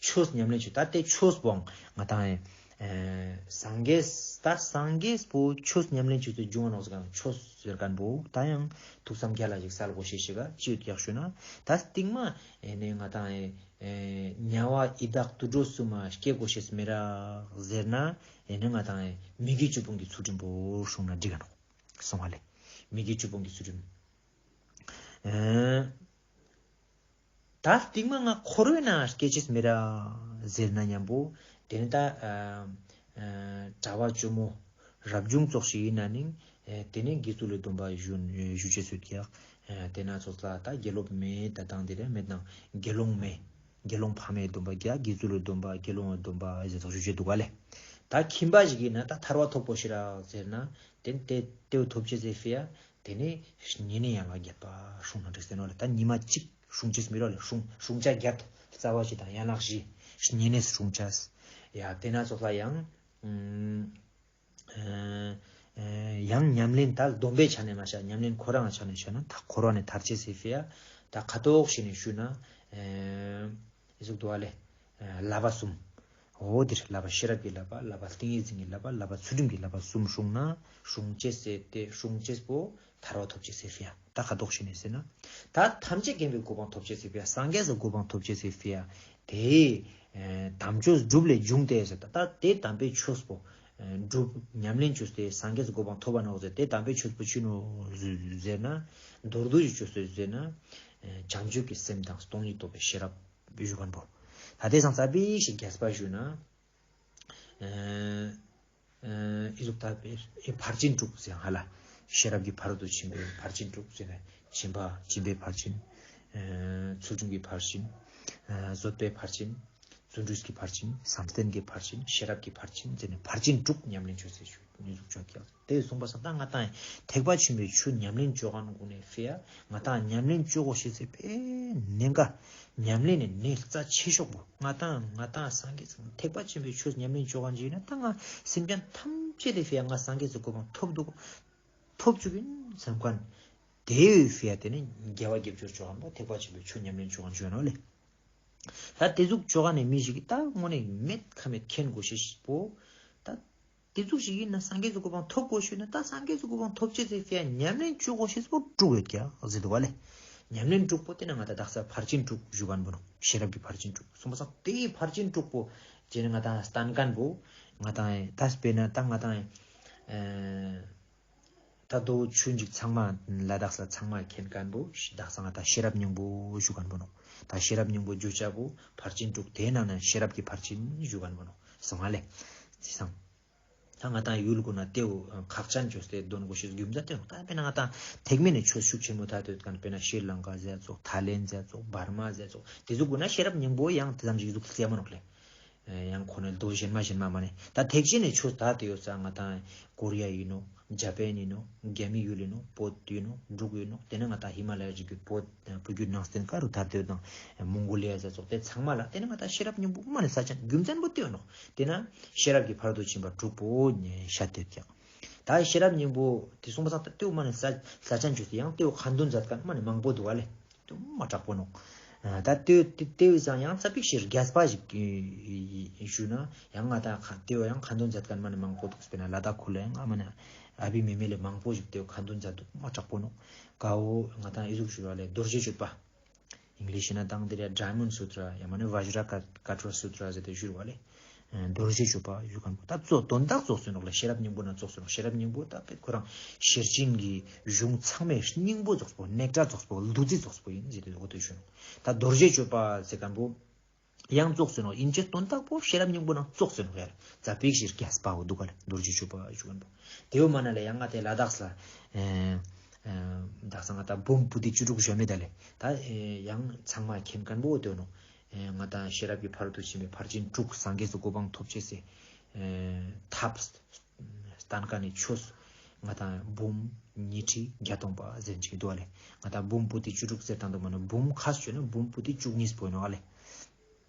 ཆོས་ཉམས་ལེན་ཆོས་ད་དེ་ཆོས་པོའང་ང་དང་ཡང་། སངས་རྒྱས་ད་སངས་རྒྱས་པོ་ཆོས་ཉམས་ལེན་ཆོས་སུ་འབྱུང་བ་ནོ་ཟེར་གང་ཆོས་ཟེར་མཁན་པོ་ད་ཡང་ཐུགས་བསམ་རྒྱ་ལ་ཞིག་གསལ་གོ་ཤེས་ཤིག་ག་ཅི་ཡོད་ཡག་ཤོད་ན་ད་སྟིང་མ་ཨེ་ནས་ང་དང་ཨེ་དམྱལ་བ་ཡི་དྭགས་དུད་འགྲོ་གསུམ་མ་སྐྱེ་གོ་ཤེས་མི་རག་ཟེར་ན་ཨེ་ནས་ང་དང་ཨེ་མི་དགེ་བཅུ་སྤོང་གི་ཚུལ་ཁྲིམས་པོ་སྲུང་ན་འགྲིག་ག་ནོ་སོང་བ་ལེ། མི་དགེ་བཅུ་སྤོང་གི་ཚུལ་ཁྲིམས། ཨེ། ད་སྟིང་མ་ང་འཁོར་བའི་ནང་སྐྱེ་ཅེས་མི་རག་ཟེར་ན་མཉམ་པོ་དེ་ནི་ད་གྲྭ་པ་ཇོ་མོ་རབ་བྱུང་ཙོགས་ཤིག་ཡིན་ན་ནི་དེ་ནི་དགེ་ཚུལ་ལས་སྡོམ་པ་ཞུ་ཞུ་ཅེས་སུ་ཀྱག་དེ་ན་ཚོགས་ལ་ད་དགེ་སློབ་མེད་ད་དང་དེ་རེ་མེད་ན་དགེ་སློང་མེད་དགེ་སློང་ཕ་མའི་སྡོམ་པ་ཀྱག་དགེ་ཚུལ་ལས་སྡོམ་པ་དགེ་སློང་སྡོམ་པ་ཟེར་ཚོགས་ཞུ་ཅེས་འདུག་ག་ལེ། ད་ཁྱིམ་པ་ཞིག་ཡིན་ན་ད་ཐར་བ་ཐོབ་གོ་ཤི་རག་ཟེར་ན་དེ་དེ་དེ་ཐོབ་ཅེས་ཟེར་ཕི་ཡ། དེ་ནས་ཉེ་གནས་ཡན་ལག་བརྒྱད་པ་སྲུང་ན་འགྲིག་ཟེར་ནོ་ལ་ད་ཉི་མ་གཅིག་སྲུང་ཅེས་མི་རོ་ལ་སྲུང་སྲུང་བྱ་བརྒྱད་རྩ་བ་བཞི་དང་ཡན་ལག་བཞི་ཉེ་གནས་སྲུང་བྱ་ཡ་དེ་ན་ཚོགས་ལ་ཡང་ཡང་ཉམས་ལེན་ད་སྡོམ་པའི་ཆ་ནས་མ་བྱ་ཉམས་ལེན་ཁོ་རང་ཆ་ནས་བྱ་ན་ད་འཁོར་བ་ནས་ཐར་ཅེས་ཟེར་ཕི་ཡ་ད་ཁ་ཐོག་བྱས་ནས་ཞུས་ན། ཨེ་ཟུག་འདུག་བ་ལེ། བསླབ་པ་གསུམ། འོ་འདིར་བསླབ་པ་ཤེས་རབ་ཀྱི་བསླབ་པ་བསླབ་པ་ཏིང་ངེ་འཛིན་གྱི་བསླབ་པ་བསླབ་པ་ཚུལ་ཁྲིམས་ཀྱི་བསླབ་པ་གསུམ་སྲུང་ན་སྲུང་ཅེས་ཟེར་ཏེ་སྲུང་ཅེས་པོ་ཐར་བ་ཐོབ་ཅེས་ཟེར་ཕི་ཡ་ད་ཁ་དོག་ཤེས་ནས་ཟེར་ན། ད་ཐམས་ཅད་མཁྱེན་པའི་གོ་འཕང་ཐོབ་ཅེས་ཟེར་ཕི་ཡ་སངས་རྒྱས་སུ་གོ་འཕང་ཐོབ་ཅེས་ཟེར་ཕི་ཡ་དེ། དམ་ཆོས་སྒྲུབ་ལས་བྱུང་སྟེ་ཟེར་ད་ད་དེ་དམ་པའི་ཆོས་པོ། སྒྲུབ་ཉམས་ལེན་བཅོས་ཏེ་སངས་རྒྱས་སུ་གོ་འཕང་ཐོབ་པ་ནོག་ཟེར་དེ་དམ་པའི་ཆོས་པོ་ཆི་ནོ་ཟེར་ན། མདོར་བསྡུས་ཀྱི་ཆོས་སུ་ཟེར་ན། བྱང་ཆུབ་ཀྱི་སེམས་དང་སྟོང་ཉིད་རྟོགས་པའི་ཤེས་རབ་ཞུ་མཁན་པོ། ད་དེ་སང་རྩ་བའི་ཞིག་རྒྱས་པ་ཞུ་ན། ཨི་ཟུག་ད་ཕར་ཕྱིན་དྲུག་ཟེར་ཧ་ལ། ཤེས་རབ་ཀྱི་ཕ་རོལ་ཏུ་ཕྱིན་པའི་ཕར་ཕྱིན་དྲུག་ཟེར་ནས་སྦྱིན་པ་སྦྱིན་པའི་ཕར་ཕྱིན། ཚུལ་ཁྲིམས་ཀྱི་ཕར་ཕྱིན། བཟོད་པའི་ཕར་ཕྱིན། བརྩོན་འགྲུས་ཀྱི་ཕར་ཕྱིན། བསམ་གཏན་གྱི་ཕར་ཕྱིན། ཤེས་རབ་ཀྱི་ཕར་ཕྱིན་ཟེར་ནས་ཕར་ཕྱིན་དྲུག་ཉམས་ལེན་བྱོས་ཟེར་ཞུ་ནུས་ཟུག་ཆོག་ཀྱང་དེ་གསུངས་པ་སང་ད་ང་དང་ཐེག་པ་ཆེན་པོའི་ཆོས་ཉམས་ལེན་བྱོས་ག་ནས་གུ་ནས་ཕེ་ཡ་ང་དང་ཉམས་ལེན་བྱོས་གོ་ཤེས་ཚེ་ཕེ་ནན་ག་ཉམས་ལེན་ནས་ནས་རྩ་ཆེ་ཤོག་པོ་ང་དང་ང་དང་སངས་རྒྱས་ཐེག་པ་ཆེན་པོའི་ཆོས་ཉམས་ལེན་བྱོས་ག་འཇིག་ན་ད་ང་སེམས་ཅན་ཐམས་ཅད་དེ་ཕེ་ཡ་ང་སངས་རྒྱས་སུ་གོ་འཕང་ཐོབ་འདུག་ཐོབ་བཅུག་གིན་བསམ་མཁན། དེ་ཡོད་ཕི་ཡ་དེ་ནི་རྒྱལ་བ་རྒྱབ་སྐྱོར་ཆོག་གམ་ཐེག་པ་ཆེན་པོའི་ཆོས་ཉམས་ལེན་ཆོག་གམ་ཆོས་ནོ་ལེ། ད་དེ་ཟུག་ཆོག་ག་ནས་མི་ཞིག་གིས་ད་དངོས་གནས་མེད་ཁ་མེད་མཁྱེན་དགོས་ཤེས་པོ། ད་དེ་ཟུག་ཞིག་ཡིན་ན་སངས་རྒྱས་སུ་གོ་འཕང་ཐོབ་དགོས་ཤེས་ན་ད་སངས་རྒྱས་སུ་གོ་འཕང་ཐོབ་ཆེད་ཟེར་ཕི་ཡ་ཉམས་ལེན་ཆོག་དགོས་ཤེས་པོ་དྲུག་ཡོད་ཀྱང་ཟེར་འདུག་བ་ལེ། ཉམས་ལེན་དྲུག་པོ་དེ་ན་ང་ད་དག་ས་ཕར་ཕྱིན་དྲུག་ཞུ་ག་ནས་བུ་ནོ་ཤེས་རབ་ཀྱི་ཕར་ཕྱིན་དྲུག་གསུངས་པ་སང་དེའི་ཕར་ཕྱིན་དྲུག་པོ་བྱས་ན་ང་དང་སྟན་མཁན་པོ་ང་དང་ད་དཔེར་ན་ད་ང་དང་། ད་དོ་ཆུ་འཇིག་ཚང་མ་ལ་དྭགས་ས་ཚང་མ་མཁྱེན་མཁན་པོ་དག་ས་ང་ད་ཤེས་རབ་སྙིང་པོ་ཞུ་མཁན་པོ་ནོ། ད་ཤེས་རབ་སྙིང་པོ་རྒྱུ་ཆ་པོ་ཕར་ཕྱིན་དྲུག་དེའི་ནང་ན་ཤེས་རབ་ཀྱི་ཕར་ཕྱིན་ཞུ་མཁན་པོ་ནོ། སོང་ང་ལེ། ཅི་སང་། ད་ང་དང་ཡུལ་གུན་ན་ཏེའུ་ཁག་ཅན་བཅོས་ཏེ་འདོན་དགོས་ཤེས་རྒྱུ་མཚན་ཏེའུ་ད་དཔེར་ན་ང་དང་ཐེག་དམན་ནས་ཆོས་ཤུགས་ཆེན་མོ་ད་དོད་མཁན་དཔེར་ན་ཤྲི་ལང་ཀ་ཟེར་ཙོགས་ཐའི་ལེན་ཟེར་ཙོགས་འབར་མ་ཟེར་ཙོགས་དེ་ཟུག་གུན་ན་ཤེས་རབ་སྙིང་པོ་ཡང་དེ་ཙམ་ཞིག་ཟུག་ཙེ་མ་ནོག་ལེ། ཡང་ཁོ་ནས་མདོ་གཞན་མ་གཞན་མ་མ་ནས་ད་ཐེག་ཆེན་ནས་ཆོས་དར་དེ་ཡོད་ས་ང་དང་ཀོ་རི་ཡ་ཡིན་ནོ། ཇ་པན་ཡིན་ནོ། རྒྱ་མི་ཡུལ་ཡིན་ནོ། བོད་ཡིན་ནོ། འབྲུག་ཡིན་ནོ། དེ་ནས་ང་དང་ཧི་མ་ལ་ཡ་ཅིག་གི་བོད་བུ་རྒྱུད་ནང་བསྟན་ཀ་རུ་དར་དེ་ཡོད་དང་མོང་གོ་ལི་ཡ་ཟེར་ཙོགས་དེ་ཚང་མ་ལ་དེ་ནས་ང་དང་ཤེས་རབ་སྙིང་པོ་མ་ནས་ས་ཆ་རྒྱུ་མཚན་པོ་དེ་ཡོད་ནོ། དེ་ན་ཤེས་རབ་ཀྱི་ཕ་རོལ་ཏུ་ཕྱིན་པ་དྲུག་པོ་ཤ་དེ་ཀྱང་ད་ཤེས་རབ་སྙིང་པོ་དེ་གསུངས་པ་སང་ད་ལྟེའུ་མ་ནས་ས་ཆ་ཆ་འཇུས་ཏེ་ཡང་ལྟེའུ་ཁ་འདོན་མཛད་མཁན་མ་ནས་མང་པོ་འདུག་བ་ལེ། དུ་མ་དྲག་པོ་ནོ། ད་ལྟེ་ལྟེ་བའི་སང་ཡང་ཙ་པིག་ཤིག་རྒྱས་པ་ཞིག་ཞུས་ན་ཡང་ང་ད་ལྟེ་བ་ཡང་ཁ་འདོན་མཛད་མཁན་མ་ནས་མང་པོ་འདུག་དཔེར་ན་ལ་དྭགས་ཁུལ་ལ་ཡང་ང་མ་ནས་ཨ་བི་མེ་མེ་ལས་མང་པོ་ཞིག་ལྟེ་བ་ཁ་འདོན་མཛད་འདུག་མ་དྲག་པོ་ནོ། གའོ་ང་ད་ཨི་ཟུག་ཞུ་བ་ལས་རྡོ་རྗེ་གཅོད་པ། ཨིང་ལིཤ་ན་དང་དེ་ར་Diamond Sutra ཡང་མ་ནས་Vajra Katra Sutra ཟེར་ཏེ་ཞུ་བ་ལས། རྡོ་རྗེ་གཅོད་པ་ཞུ་མཁན་པོ་ད་གཙོ་དོན་དག་རྫོགས་སོང་ནོག་ལེ། ཤེས་རབ་སྙིང་པོ་ན་རྫོགས་སོང་ནོག་ཤེས་རབ་སྙིང་པོ་ད་དཔེ་ཁོ་རང་ཤེར་ཕྱིན་གྱི་གཞུང་ཚང་མའི་སྙིང་པོ་རྫོགས་པོ་ནེག་ཊར་རྫོགས་པོ་བདུད་རྩི་རྫོགས་པོ་ཡིན་ཟེར་ཏེ་འོ་དེ་ཞུ་ནོག་ད་རྡོ་རྗེ་གཅོད་པ་ཟེར་མཁན་པོ་ཡང་རྫོགས་སོང་ནོག་ཡིན་ཅེ་དོན་དག་པོ་ཤེས་རབ་སྙིང་པོ་ན་རྫོགས་སོང་ནོག་ཡ་ཙ་པིག་ཤིག་རྒྱས་པའོ་འདུག་ག་ལེ། རྡོ་རྗེ་གཅོད་པ་ཞུ་མཁན་པོ་དེའུ་མ་ན་ལེ་ཡང་ང་དེ་ལ་དྭགས་ལ་དག་ས་ང་ད་འབུམ་པོ་ཏི་བཅུ་དྲུག་ཞུ་མེད་ད་ལེ། ད་ཡང་ཚང་མ་མཁྱེན་མཁན་པོ་འོ་དེ་ནོ། ང་དང་ཤེས་རབ་ཀྱི་ཕ་རོལ་ཏུ་ཕྱིན་པའི་ཕར་ཕྱིན་དྲུག་སངས་རྒྱས་སུ་གོ་འཕང་ཐོབ་ཅེས་སི་ཐབས་སྟན་ཀ་ནས་ཆོས་ང་དང་འབུམ་ཉི་ཁྲི་བརྒྱ་སྟོང་པ་ཟེར་ཅིག་འདུག་ཨ་ལེ། ང་དང་འབུམ་པོ་ཏི་བཅུ་དྲུག་ཟེར་དང་དུ་མ་ནོ་འབུམ་ཁ་སུ་ཆོད་ན་འབུམ་པོ་ཏི་བཅུ་གཉིས་པོ་ནོ་ཨ་ལེ།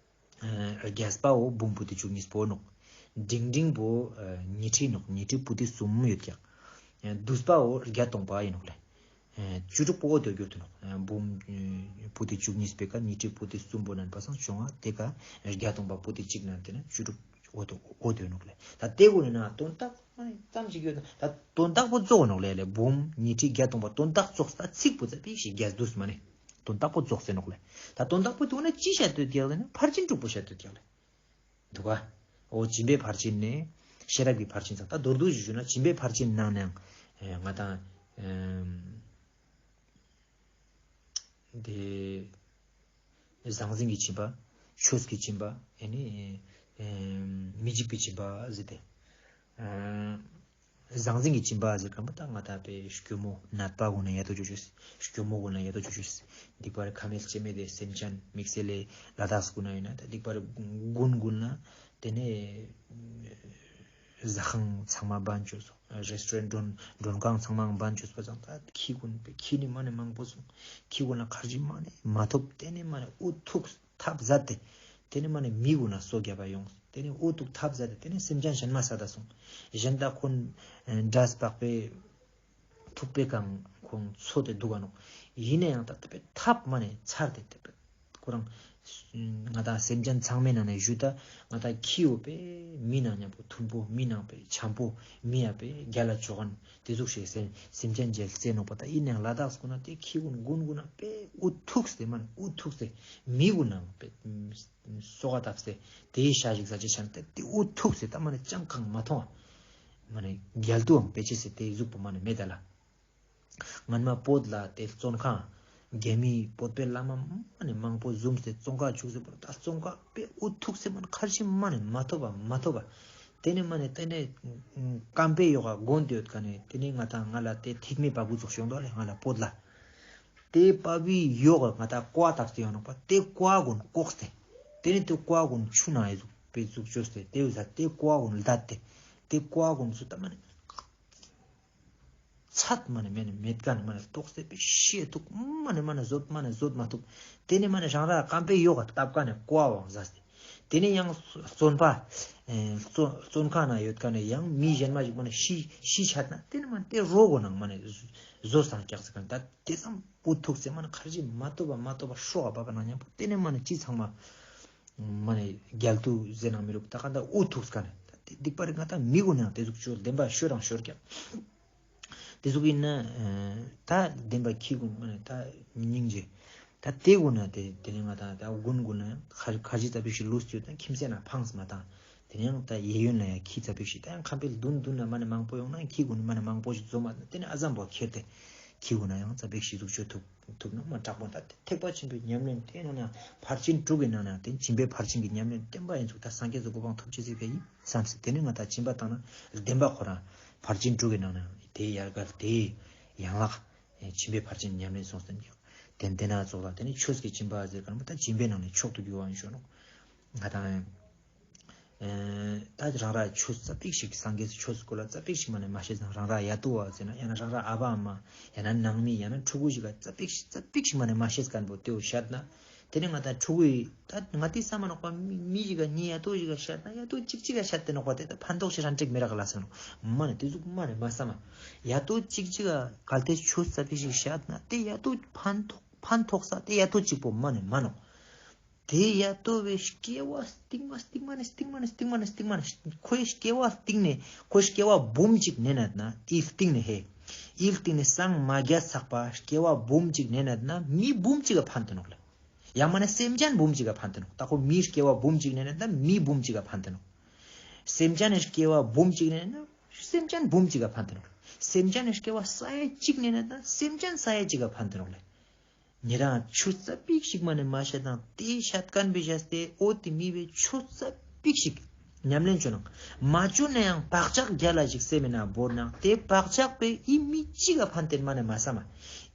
རྒྱས་པའོ་འབུམ་པོ་ཏི་བཅུ་གཉིས་པོ་ནོ། འབྲིང་འབྲིང་པོ་ཉི་ཁྲི་ནོ་ཉི་ཁྲི་པོ་ཏི་གསུམ་ཡོད་ཀྱང་། བསྡུས་པའོ་བརྒྱ་སྟོང་པ་ཡིན་ནོ་ལེ། བཅུ་དྲུག་པོ་འོ་དོ་གྱུར་དུ་ནོ། འབུམ་པོ་ཏི་བཅུ་གཉིས་པའི་ཀ་ཉི་ཁྲི་པོ་ཏི་གསུམ་པོ་ནན་པ་སང་བྱུང་བ་དེ་ཀ་བརྒྱ་སྟོང་པ་པོ་ཏི་གཅིག་ནན་དེ་ན་བཅུ་དྲུག་འོ་དོ་འོ་དོ་ནོ་ལེ། ད་དེ་གུན་ན་དོན་དག་ཙམ་ཞིག་ཡོད་ན་ད་དོན་དག་པོ་རྫོགས་ནོ་ལེ་ལེ་འབུམ་ཉི་ཁྲི་བརྒྱ་སྟོང་པ་དོན་དག་རྫོགས་ད་ཚིག་པོ་ཙ་པིག་ཞིག་རྒྱས་བསྡུས་མ་ནེ་དོན་དག་པོ་རྫོགས་ཟེར་ནོ་ལེ། ད་དོན་དག་པོ་དུ་ན་ཅི་བཤད་དོ་དེ་ལེ་ན་ཕར་ཕྱིན་དྲུག་པོ་བཤད་དོ་དེ་ལེ། འདུག་ག་འོ་སྦྱིན་པའི་ཕར་ཕྱིན་ནས་ཤེས་རབ་ཀྱི་ཕར་ཕྱིན་ཚང་ད་མདོར་བསྡུས་ཞུས་ན་སྦྱིན་པའི་ཕར་ཕྱིན་ནང་ནའང་ང་དང་དེ་ཟང་ཟིང་གི་སྦྱིན་པ། ཆོས་ཀྱི་སྦྱིན་པ། ཨེ་ནི་མི་འཇིགས་པའི་སྦྱིན་པ་ཟེར་ཏེ། ཟང་ཟིང་གི་སྦྱིན་པ་ཟེར་མཁན་པོ་ད་ང་ད་པའི་སྐྱོ་མོ་ནད་པ་གུན་ན་ཡ་ཏོ་ཅོ་ཅོས། སྐྱོ་མོ་གུན་ན་ཡ་ཏོ་ཅོ་ཅོས། སྡིག་པ་རེ་ཁ་མེད་ལྕེ་མེད་དེ་སེམས་ཅན་དམིགས་བསལ་ལས་ལ་དྭགས་གུན་ན་ཡིན་ན་ད་སྡིག་པ་རེ་དགུན་གུན་ན་དེ་ནས་ཟ་ཁང་ཚང་མ་བན་ཅོས་སོང་། རེ་སི་ཊོ་རན་མགྲོན་མགྲོན་ཁང་ཚང་མ་བན་ཅོས་པ་ཙང་ད་ཁྱི་གུན་པའི་ཁྱི་ནི་མ་ནས་མང་པོ་སོང་། ཁྱི་གུན་ལ་ཁར་ཇི་མ་ནས་མ་ཐོབ་དེ་ནས་མ་ནས་ཨུ་ཐུག་ཐབས་ཟད་དེ། དེ་ནས་མ་ནས་མི་གུན་ལ་སོ་བརྒྱབ་པ་ཡོང་། དེ་ནས་ཨུ་ཐུག་ཐབས་ཟད་དེ་དེ་ནས་སེམས་ཅན་གཞན་མ་ས་ད་སོང་། གཞན་དག་ཁོང་འདྲ་སྤག་པའི་ཐུག་པའི་གང་ཁོང་འཚོ་དེ་འདུག་ག་ནོ། ཡིན་ན་ཡང་ད་ལྟ་པའི་ཐབས་མ་ནས་ཚར་དེ་ལྟ་བུ་ཁོ་རང་ང་དང་སེམས་ཅན་ཚང་མའི་ནང་ནས་ཞུ་ད་ང་དང་ཁྱི་ཡོད་པའི་མི་ནང་མཉམ་པོ་མཐུན་པོ་མི་ནང་པའི་འཆམ་པོ་མི་ཡ་པའི་རྒྱ་ལ་ཆོག་ག་ནོ། དེ་ཟུག་ཞིག་སེམས་ཅན་རྗེས་བརྩེ་ནོག་པ་ད་ཡིན་ན་ཡང་ལ་དྭགས་གུན་ན་དེ་ཁྱི་གུན་དགུན་གུན་ན་པའི་ཨུ་ཐུག་སྟེ་མ་ནས་ཨུ་ཐུག་སྟེ་མི་གུན་ནང་པའི། སོ་ག་བཏབ་སྟེ་དེའི་ཤ་ཞིག་ཟ་ཅེས་ཆ་ནས་དེ་དེ་ཨུ་ཐུག་སྟེ་ད་མ་ནས་ཅང་གང་མ་མཐོང་བ། མ་ནས་རྒྱལ་དུའང་དཔེ་ཅི་སྟེ་དེའི་གཟུགས་པོ་མ་ནས་མེད་ད་ལ། སྔན་མ་བོད་ལ་དེ་བཙོན་ཁང་། རྒྱ་མིའི་བོད་པའི་བླ་མ་མ་ནས་མང་པོ་བཟུང་སྟེ་བཙོན་ཁང་བཅུག་སྟེ་བོད་ད་བཙོན་ཁང་དཔེ་ཨུ་ཐུག་སྟེ་མ་ནས་ཁར་ཞིག་མ་ནས་མ་ཐོབ་པ་མ་ཐོབ་པ། དེ་ནས་མ་ནས་དེ་ནས་རྐང་པའི་ཡོག་ག་སྒོ་འདི་ཡོད་ཀ་ནས་དེ་ནས་ང་དང་ང་ལ་དེ་ཐིག་མེ་པ་བུ་ཙོགས་བྱུང་འདུག་ལེ། ང་ལ་པོད་ལ། དེ་པ་བུའི་ཡོག་ག་ང་དང་ཀོ་བ་བཏབ་སྟེ་ཡོང་ནོག་པ། དེ་ཀོ་བ་གུན་བཀོག་སྟེ། དེ་ནས་དེ་ཀོ་བ་གུན་ཆུ་ནང་ཡི་ཟུག་པའི་ཟུག་བཅོས་ཏེ་དེ་བཟའ་དེ་ཀོ་བ་གུན་ལྡད་དེ། དེ་ཀོ་བ་གུན་ཟུག་ད་མ་ནས། ཚད་མ་ནས་མེད་ནས་མེད་ཀ་ནས་མ་ནས་ཏོག་སེ་པའི་ཤེས་ཐུག་མ་ནས་མ་ནས་བཟོད་མ་ནས་བཟོད་མ་ཐུབ། དེ་ནས་མ་ནས་རང་ར་རྐང་པའི་ཡོག་ག་བཏབ་ཀ་ནས་ཀོ་བའང་ཟ་སྟེ། དེ་ནས་ཡང་བཙོན་པ། བཙོན་ཁང་ན་ཡོད་ཀ་ནས་ཡང་མི་གཞན་མ་ཞིག་མ་ནས་ཤི་ཤི་ཆད་ན་དེ་ནས་མ་ནས་དེ་རོ་གོ་ནང་མ་ནས་བཟོད་སང་སྐྱག་ཟེར་ཀ་ནས་ད་དེ་ཙམ་པོ་ཐུག་ཟེར་མ་ནས་ཁར་ཅི་མ་ཐུབ་པ་མ་ཐུབ་པ་ཤོག་ག་བབ་པ་ན་མཉམ་པོ་དེ་ནས་མ་ནས་ཅི་ཚང་མ། མ་ནས་རྒྱལ་དུ་ཟེར་ན་མི་རུག་ད་ག་ད་འུ་ཐུག་ཀ་ནས་ད་དེ་སྡིག་པ་རིག་ང་ད་མི་གུན་ཡང་དེ་ཟུག་ཆོས་བདེན་པ་ཤོད་རང་ཤོར་ཀྱང་། དེ་ཟུག་ཡིན་ན་ད་བདེན་པ་ཁྱི་གུན་མ་ནས་ད་སྙིང་རྗེ། ད་དེ་གུན་ན་དེ་དེ་ནས་ང་ད་ད་དགུན་གུན་ན་ཡང་ཁ་ཁ་ཅི་ཙ་པིག་ཞིག་ལུས་ཡོད་ད་ཁྱིམ་སེ་ན་ཕངས་མ་ད། དེ་ནས་ཡང་ད་གཡས་གཡོན་ལ་ཡང་ཁྱི་ཙ་པིག་ཞིག་ད་ཡང་ཁམ་པའི་མདུན་མདུན་ན་མ་ནས་མང་པོ་ཡོང་ན་ཁྱི་གུན་ནི་མ་ནས་མང་པོ་ཞིག་འཛོམས་མ་ད་དེ་ནས་ཨ་ཙམ་པོ་ཁྱེར་ཏེ་ཁྱི་གུན་ན་ཡང་ཙ་པིག་ཞིག་ཟུག་ཆོས་ཐུབ། ཐུབ་ན་མ་དྲག་པོ་ད་ཐེག་པ་ཆེན་པོའི་ཉམས་ལེན་དེ་ནང་ན་ཕར་ཕྱིན་དྲུག་གི་ནང་ན་དེ་སྦྱིན་པའི་ཕར་ཕྱིན་གྱི་ཉམས་ལེན་བསྟན་པ་ཡིན་ཚུལ་ད་སངས་རྒྱས་སུ་གོ་འཕང་ཐོབ་ཅེས་ཟེར་བ་ཡིན་བསམ་སྲིད། དེ་ནས་ང་ད་སྦྱིན་པ་བཏང་ན་བདེན་པ་ཁོ་རང་ཕར་ཕྱིན་དྲུག་གི་ནང་ན་དེ་ཡར་གར་དེ་ཡན་ལག་སྦྱིན་པའི་ཕར་ཕྱིན་ཉམས་ལེན་སོང་ཟེར་ནས་དེ་དེ་ན་ཚོགས་ལ་དེ་ནས་ཆོས་ཀྱི་སྦྱིན་པ་ཟེར་ག་ན་མ་ད་སྦྱིན་པའི་ནང་ནས་མཆོག་ཏུ་གྱུར་བ་ཡིན་ཞུ་ནོ། ང་དང་། ད་རང་ར་ཆོས་ཙ་པིག་ཞིག་སངས་རྒྱས་ཆོས་སྐོར་ལ་ཙ་པིག་ཞིག་མ་ནས་མ་ཤེས་ཙང་རང་ར་ཡ་ཏོ་བ་ཟེར་ན་ཡང་ན་རང་ར་ཨ་བ་ཨ་མ་ཡང་ན་ནང་མི་ཡང་ན་ཕྲུ་གུ་ཞིག་ག་ཙ་པིག་ཞིག་ཙ་པིག་ཞིག་མ་ནས་མ་ཤེས་མཁན་པོ་དེའུ་བཤད་ན། དེ་ནས་ང་ད་ཕྲུ་གུ་ཡི་ད་ང་དེ་བསམ་མ་ནོག་པ་མི་མི་ཞིག་ག་ངའི་ཡ་ཏོ་ཞིག་ག་བཤད་ན་ཡ་ཏོ་གཅིག་གཅིག་ག་བཤད་དེ་ནོག་པ་དེ་ད་ཕན་ཐོགས་ཞིག་རང་འགྲིག་མི་རག་ལ་ཟེར་ནོག་མ་ནས་དེ་ཟུག་མ་ནས་མ་བསམ་མ། ཡ་ཏོ་གཅིག་གཅིག་ག་གལ་ཏེ་ཆོས་ཙ་པིག་ཞིག་བཤད་ན་དེ་ཡ་ཏོ་ཕན་ཐོགས་ཕན་ཐོགས་ས་དེ་ཡ་ཏོ་གཅིག་པོ་མ་ནས་མ་ནོག་དེ་ཡ་ཏོ་བའི་སྐྱེ་བ་སྟིང་མ་སྟིང་མ་ནས་སྟིང་མ་ནས་སྟིང་མ་ནས་སྟིང་མ་ནས་ཁོའི་སྐྱེ་བ་སྟིང་ནས་ཁོའི་སྐྱེ་བ་འབུམ་གཅིག་ནས་ན་ན་དེའི་སྟིང་ནས་ཧེ། དེའི་སྟིང་ནས་སངས་མ་རྒྱས་ཚག་པ་སྐྱེ་བ་འབུམ་གཅིག་ནས་ན་ན་མི་འབུམ་གཅིག་ག་ཕན་ཐོགས་ནོག་ལེ། ཡང་མ་ན་སེམས་ཅན་འབུམ་གཅིག་ག་ཕན་ཐོགས་ནོག་ད་ཁོ་མིའི་སྐྱེ་བ་འབུམ་གཅིག་ནས་ན་ན་མི་འབུམ་གཅིག་ག་ཕན་ཐོགས་ནོག་སེམས་ཅན་ནས་སྐྱེ་བ་འབུམ་གཅིག་ནས་ན་ན་སེམས་ཅན་འབུམ་གཅིག་ག་ཕན་ཐོགས་ནོག་སེམས་ཅན་ནས་སྐྱེ་བ་ས་ཡ་གཅིག་ནས་ན་ན་སེམས་ཅན་ས་ཡ་གཅིག་ག་ཕན་ཐོགས་ནོག་ལེ། ཉེ་རང་ཆོས་ཙ་པིག་ཞིག་མ་ནས་མ་བཤད་དང་དེ་བཤད་མཁན་པའི་བཤད་དེ་ཨོ་དེ་མི་བའི་ཆོས་ཙ་པིག་ཞིག་ཉམས་ལེན་བྱོས་ནང་མ་བྱོས་ན་ཡང་བག་ཆགས་རྒྱ་ལ་ཞིག་སེམས་མེད་ན་བོར་ནང་དེ་བག་ཆགས་པའི་ཨི་མི་གཅིག་ག་ཕན་ཐོགས་མ་ནས་མ་བསམ་མ།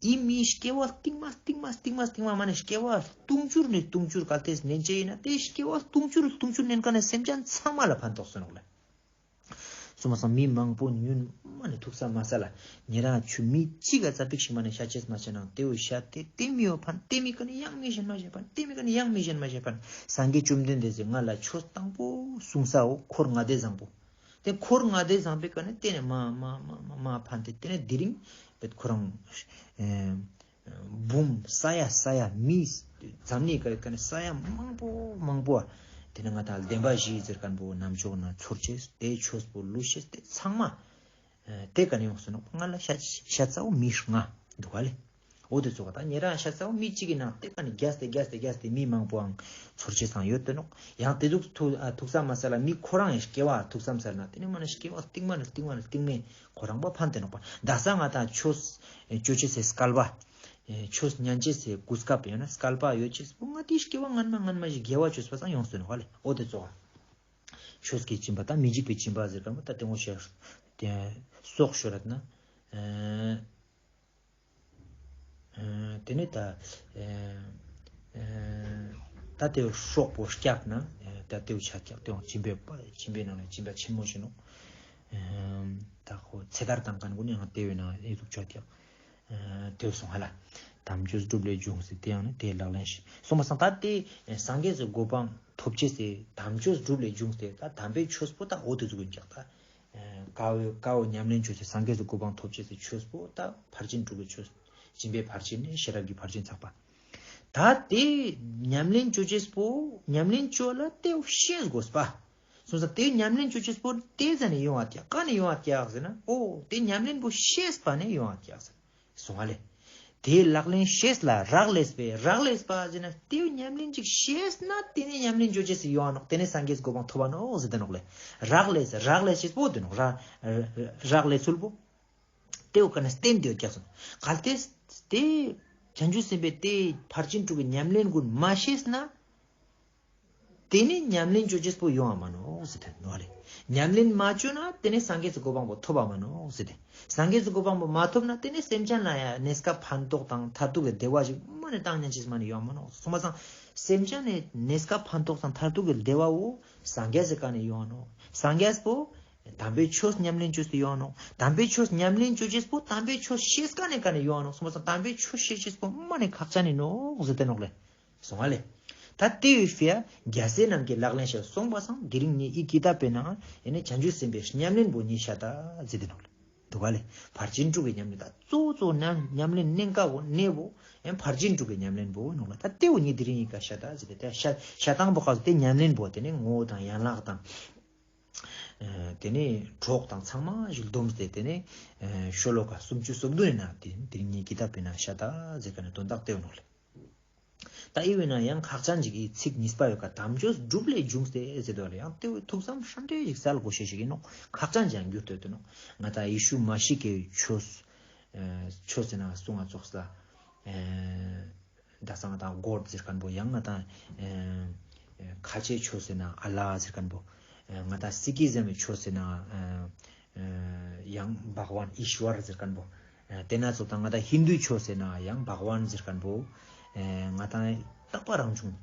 ཨི་མི་སྐྱེ་བ་སྟིང་མ་སྟིང་མ་སྟིང་མ་སྟིང་མ་མ་ནས་སྐྱེ་བ་དུང་ཕྱུར་ནས་དུང་ཕྱུར་ག་ལྟས་ནན་ཅེ་ཡིན་ན་དེ་སྐྱེ་བ་དུང་ཕྱུར་དུང་ཕྱུར་ནན་མཁན་ནས་སེམས་ཅན་ཚང་མ་ལ་ཕན་ཐོགས་སོ་ནོག་ལེ། སོང་མ་སང་མི་མང་པོ་ཉུན་མ་ནས་ཐུག་ས་མ་ས་ལ་ཉེ་རང་ཆུ་མི་གཅིག་ག་ཙ་པིག་ཞིག་མ་ནས་ཤ་ཆེས་མ་ཆེ་ནང་དེའུ་ཤ་དེ་དེ་མི་ཡོ་ཕན་དེ་མི་ཀ་ནས་ཡང་མི་གཞན་མ་ཤེས་ཕན་དེ་མི་ཀ་ནས་ཡང་མི་གཞན་མ་ཤེས་ཕན་སངས་རྒྱས་བཅོམ་ལྡན་འདས་ཟེར་ང་ལ་ཆོས་དང་པོ་གསུང་སའོ་འཁོར་ལྔ་སྡེ་བཟང་པོ། དེ་འཁོར་ལྔ་སྡེ་བཟང་པོའི་ཀ་ནས་དེ་ནས་མ་མ་མ་མ་མ་ཕན་དེ་དེ་ནས་དེ་རིང་བེད་ཁོ་རང་ཨེ། འབུམ་ས་ཡ་ས་ཡ་མི་འཛམ་གླིང་ག་ཡོད་ཀ་ནས་ས་ཡ་མང་པོ་མང་པོ་དེ་ནས་ང་དང་བདེན་པ་བཞི་ཟེར་མཁན་པོ་ནམ་ཕྱོགས་ན་ཚོར་ཆེས་དེ་ཆོས་པོ་ལུས་ཤེས་དེ་ཚང་མ་དེ་ག་ནས་ཡོང་སོང་ནོག་ང་ལ་ཤ་ཤ་ཚ་བོ་མི་ལྔ་འདུག་ག་ལེ། འོ་དེ་ཚོ་ག་ད་ཉེ་རང་ཤ་ཚ་བོ་མི་གཅིག་གི་ནང་དེ་ག་ནས་རྒྱས་ཏེ་རྒྱས་ཏེ་རྒྱས་ཏེ་མི་མང་པོའང་ཚོར་ཆེས་སང་ཡོད་དེ་ནོག་ཡང་དེ་ཚོ་ཐུག་ཐུག་ས་མ་ས་ལ་མི་ཁོ་རང་ཡང་སྐྱེ་བ་ཐུག་ས་མ་ས་ལ་ན་དེ་ནས་མ་ནས་སྐྱེ་བ་སྟིང་མ་ནས་སྟིང་མ་ནས་སྟིང་མེ། ཁོ་རང་པ་ཕན་ཐོགས་ནོག་པ། ད་ས་ང་དང་ཆོས་ཅོ་ཅེས་སི་སྐལ་པ། ཆོས་ཉན་ཅེས་སི་གོ་སྐབས་ཡོད་ན་སྐལ་པ་ཡོད་ཅེས་པོ་ང་དེའི་སྐྱེ་བ་སྔན་མ་སྔན་མ་ཞིག་དགེ་བ་བཅོས་པ་སང་ཡོང་སོང་ནོག་ལེ། ཨོ་དེ་ཙོགས། ཆོས་ཀྱི་སྦྱིན་པ་དང་མི་འཇིགས་པའི་སྦྱིན་པ་ཟེར་ག་མ་ད་དེ་ངོ་ཤེས། དེ་སོགས་ཤོ་ར་ན། དེ་ནས་ད། ད་དེ་སྲོག་པོ་སྐྱབས་ན་ད་དེའུ་ཆ་སྐྱབས་དེའང་སྦྱིན་པའི་སྦྱིན་པའི་ནང་ནས་སྦྱིན་པ་ཆེན་མོ་ཞིག་ནོག་ད་ཁོ་ཚེ་ཐར་དང་ཀན་ཀུན་ཡང་དེ་བས་ན་ཨེ་ཐུག་ཆ་སྐྱབས། དེའུ་སོང་ཧ་ལ། དམ་ཆོས་སྒྲུབ་ལས་བྱུང་ཟེར་དེ་ཡང་ནི་དེའི་ལག་ལེན་ཞིག་སོང་མ་སང་ད་དེ་སངས་རྒྱས་སུ་གོ་འཕང་ཐོབ་ཅེས་ཟེར་དམ་ཆོས་སྒྲུབ་ལས་བྱུང་ཟེར་ད་དམ་པའི་ཆོས་པོ་ད་འོ་དེ་ཚོ་ཀུན་ཀྱང་ད། ཀ་བོའི་ཀ་བོ་ཉམས་ལེན་བཅོས་ཏེ་སངས་རྒྱས་སུ་གོ་འཕང་ཐོབ་ཅེས་སི་ཆོས་པོ་ད་ཕར་ཕྱིན་དྲུག་གི་ཆོས། སྦྱིན་པའི་ཕར་ཕྱིན་ནས་ཤེས་རབ་ཀྱི་ཕར་ཕྱིན་ཚགས་པ། ད་དེ་ཉམས་ལེན་བཅོ་ཅེས་པོ་ཉམས་ལེན་བཅོ་ལ་དེ་ཤེས་དགོས་པ། སོང་ཙང་དེ་ཉམས་ལེན་བཅོ་ཅེས་པོ་དེ་ཟ་ནས་ཡོང་བ་ཀྱག་ཀ་ནས་ཡོང་བ་ཀྱག་ཟེར་ན་ཨོ་དེ་ཉམས་ལེན་པོ་ཤེས་པ་ནས་ཡོང་བ་ཀྱག་ཟེར། སོང་བ་ལེ། དེའི་ལག་ལེན་ཤེས་ལ་རག་ལས་པས་རག་ལས་པ་ཟེར་ན་དེའི་ཉམས་ལེན་ཅིག་ཤེས་ན་དེ་ནས་ཉམས་ལེན་བཅོ་ཅེས་སུ་ཡོང་བ་ནོག་དེ་ནས་སངས་རྒྱས་གོ་འཕང་ཐོབ་པ་ནོག་ཟེར་ཏེ་ནོག་ལེ། རག་ལས་རག་ལས་ཤེས་པོ་དེ་ནོག་ར་རག་ལས་ཚུལ་པོ། དེའུ་ཀ་ནས་བསྟན་དེ་ཡོད་ཀྱག་སོང་གལ་ཏེ་དེ་བྱང་ཆུབ་སེམས་དཔའི་དེ་ཕར་ཕྱིན་དྲུག་གི་ཉམས་ལེན་ཀུན་མ་ཤེས་ན། དེ་ནི་ཉམས་ལེན་བཅོ་ཅེས་པོ་ཡོང་བ་མ་ནོག་ཟེར་དེ་ནོ་ལེ། ཉམས་ལེན་མ་བཅོས་ན་དེ་ནས་སངས་རྒྱས་ཀྱི་གོ་འཕང་པོ་ཐོབ་པ་མ་ནོག་ཟེར་དེ། སངས་རྒྱས་ཀྱི་གོ་འཕང་པོ་མ་ཐོབ་ན་དེ་ནས་སེམས་ཅན་ལ་ཡང་གནས་སྐབས་ཕན་ཐོགས་དང་མཐར་ཐུག་གི་བདེ་བ་ཞིག་མ་ནས་བཏང་ཉན་ཅེས་མ་ནས་ཡོང་མ་ནོག་སོང་པ་སང་། སེམས་ཅན་ནས་གནས་སྐབས་ཕན་ཐོགས་དང་མཐར་ཐུག་གི་བདེ་བ་བོ་སངས་རྒྱས་ཀྱི་ཀ་ནས་ཡོང་ནོག་སངས་རྒྱས་པོ་དམ་པའི་ཆོས་ཉམས་ལེན་བཅོས་ཏེ་ཡོང་ནོག་དམ་པའི་ཆོས་ཉམས་ལེན་བཅོ་ཅེས་པོ་དམ་པའི་ཆོས་ཤེས་ཀ་ནས་ཀ་ནས་ཡོང་ནོག་སོང་པ་སང་དམ་པའི་ཆོས་ཤེས་ཅེས་པོ་མ་ནས་ཁག་ཅན་ནི་ནོག་ཟེར་དེ་ནོག་ལེ། སོང་བ་ལེ། ད་དེ་བས་ཕྱིར་རྒྱལ་སྲས་རྣམས་ཀྱི་ལག་ལེན་ཤེས་སོང་པ་སང་དེ་རིང་ངས་ཨི་ཀི་ཏ་པའི་ནང་ཨེ་ནས་བྱང་ཆུབ་སེམས་དཔའི་ཉམས་ལེན་པོ་ཉིད་ཤ་ད་ཟེར་དེ་ནོག་ལེ། འདུག་ག་ལེ། ཕར་ཕྱིན་དྲུག་གི་ཉམས་ལེན་ད་གཙོ་བོ་གཙོ་བོ་ཉམས་ཉམས་ལེན་གནད་འགག་པོ་གནད་པོ་ཨེ་ཕར་ཕྱིན་དྲུག་གི་ཉམས་ལེན་པོ་ནོག་ལེ། ད་དེ་བོ་ངས་དེ་རིང་ཨི་ཀ་ཤ་ད་ཟེར་དེ་ཤ་ཤ་སྟངས་པོ་ག་ཟེར་དེ་ཉམས་ལེན་པོ་དེ་ནས་ངོ་བོ་དང་ཡན་ལག་དང་། ཨ་དེ་ནས་གྲོགས་དང་ཚང་མ་ཞིག་བསྡོམས་ཏེ་དེ་ནས་ཨ་ཤོ་ལོ་ཀ་སུམ་ཅུ་སོ་བདུན་ནང་དེ་དེ་རིང་ངས་ཨི་ཀི་ཏ་པའི་ནང་ཤ་ད་ཟེར་ག་ནས་དོན་དག་དེ་བོ་ནོག་ལེ། ད་ཨི་བས་ན་ཡང་ཁག་ཅན་ཅིག་གི་ཚིག་གཉིས་པ་ཡོད་ཀ་དམ་ཆོས་སྒྲུབ་ལས་བྱུང་སྟེ་ཟེར་དོ་ལ་ཡང་དེ་བས་ཐུགས་བསམ་ཧྲ་འདྲེ་ཞིག་གསལ་དགོས་ཤེས་ཤིག་ཡིན་ནོག་ཁག་ཅན་ཅིག་ཡང་འགྱུར་ཏེ་ཡོད་དེ་ནོག་ང་ད་ཡེ་ཤུ་མ་ཤི་ཀའི་ཆོས་ཨ་ཆོས་ཟེར་ན་གསུང་ང་ཙོགས་ལ་ཨ་ད་སང་ང་ད་གོཌ་ཟེར་མཁན་པོ་ཡང་ང་ད་ཨ་ཁ་ཆེ་ཆོས་ཟེར་ན་ཨ་ལ་ཟེར་མཁན་པོ་ང་ད་སི་ཀི་ཟམ་མི་ཆོས་ཟེར་ན་ཨ་ཡང་བྷག་ཝན་ཨི་ཤྭར་ཟེར་མཁན་པོ། དེ་ན་ཚོ་དང་ང་ད་ཧིན་དུའི་ཆོས་ཟེར་ན་ཡང་བྷག་ཝན་ཟེར་མཁན་པོ། ང་ད་རྟག་པ་རང་བྱུང་།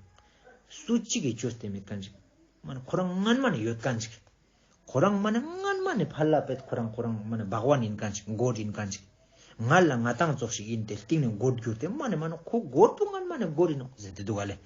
སུ་གཅིག་གིས་བཅོས་ཏེ་མེད་མཁན་ཅིག་མ་ནི་ཁོ་རང་སྔན་མ་ནས་ཡོད་མཁན་ཅིག་ཁོ་རང་མ་ནི་སྔན་མ་ནས་ཕར་ལ་བེད་ཁོ་རང་ཁོ་རང་མ་ནི་བྷག་ཝན་ཡིན་མཁན་ཅིག་གོཌ་ཡིན་མཁན་ཅིག་ང་ལ་ང་དང་ཙོགས་ཤིག་ཡིན་ཏེ་སྟེང་ནས་གོཌ་གྱུར་ཏེ་མ་ནི་མ་ནི་ཁོ་གོཌ་པོ་སྔན་མ་ནས་གོཌ་ཡིན་ནོག་ཟེར་ཏེ་འདུག་ག་ལེ།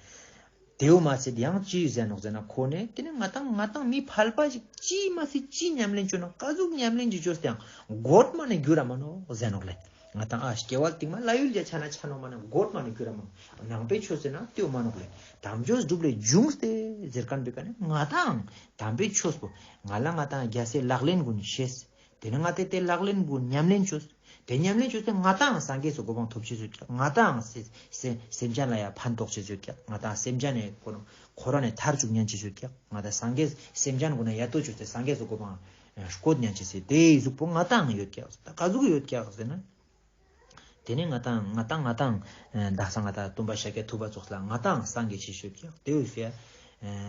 དེའུ་མ་ཚད་ཡང་ཅི་ཟེར་ནོག་ཟེར་ན་ཁོ་ནས་དེ་ནས་ང་དང་ང་དང་མི་ཕལ་པ་ཞིག་ཅི་མ་ཚད་ཅི་ཉམས་ལེན་བཅོས་ན་ཀ་ཟུག་ཉམས་ལེན་ཅིག་བཅོས་ཏེ་ཡང་གོཌ་མ་ནས་གྱུར་ར་མ་ནོག་ཟེར་ནོག་ལེ། ང་དང་ཨ་སྐྱེ་བ་སྟིང་མ་ལ་ཡུལ་རྒྱ་ཆ་ན་ཆ་ནོག་མ་ནས་གོཌ་མ་ནས་གྱུར་ར་མ་ནོག་ནང་པའི་ཆོས་ཟེར་ན་དེའུ་མ་ནོག་ལེ། དམ་ཆོས་སྒྲུབ་ལས་བྱུང་སྟེ་ཟེར་མཁན་པའི་ཀ་ནས་ང་དང་དམ་པའི་ཆོས་པོ་ང་ལ་ང་དང་རྒྱལ་སྲས་ལག་ལེན་ཀུན་ཤེས། དེ་ནས་ང་དེ་དེ་ལག་ལེན་པོ་ཉམས་ལེན་བཅོས། དེ་ཉམས་ལེན་བཅོས་ཏེ་ང་དང་སངས་རྒྱས་སུ་གོ་འཕང་ཐོབ་ཅེས་སུ་ཀྱག་ང་དང་སེ་སེ་སེམས་ཅན་ལ་ཡང་ཕན་ཐོགས་ཅེས་སུ་ཀྱག་ང་དང་སེམས་ཅན་ནས་ཁོ་ཁོ་རང་ནས་ཐར་བཅུག་ཉན་ཅེས་སུ་ཀྱག་ང་དང་སངས་རྒྱས་སེམས་ཅན་ཀུན་ན་ཡ་ཏོ་བཅོས་ཏེ་སངས་རྒྱས་སུ་གོ་འཕང་བཀོད་ཉན་ཅེས་སུ་དེའི་གཟུགས་པོ་ང་དང་ཡོད་ཀྱག་ད་ག་ཟུག་ཡོད་ཀྱག་ཟེར་ན། དེ་ནས་ང་དང་ང་དང་ང་དང་ད་སང་ང་དང་སྟོན་པ་ཤཱཀྱ་ཐུབ་པ་ཙོགས་ལ་ང་དང་སངས་རྒྱས་ཅེས་སུ་ཀྱག་དེ་འོས་ཤེས།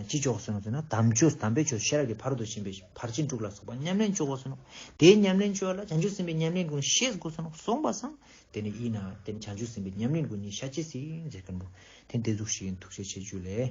ཅི་ལྕོགས་སོང་ཟེར་ན་དམ་ཆོས་དམ་པའི་ཆོས་ཤེས་རབ་ཀྱི་ཕ་རོལ་ཏུ་ཕྱིན་པའི་ཕར་ཕྱིན་དྲུག་ལ་སོགས་པ་ཉམས་ལེན་བཅོ་དགོས་སོ་ནོག་དེའི་ཉམས་ལེན་བཅོ་བ་ལ་བྱང་ཆུབ་སེམས་དཔའི་ཉམས་ལེན་ཀུན་ཤེས་དགོས་སོ་ནོག་སོང་པ་སང་དེ་ནི་ཡིན་ན་དེ་ནི་བྱང་ཆུབ་སེམས་དཔའི་ཉམས་ལེན་ཀུན་ནི་ཤ་ཅི་སི་ཟེར་མཁན་པོ་དེ་འདི་ཟུག་ཞིག་ཡིན། ཐུགས་རྗེ་ཆེ་ཇུ་ལེ།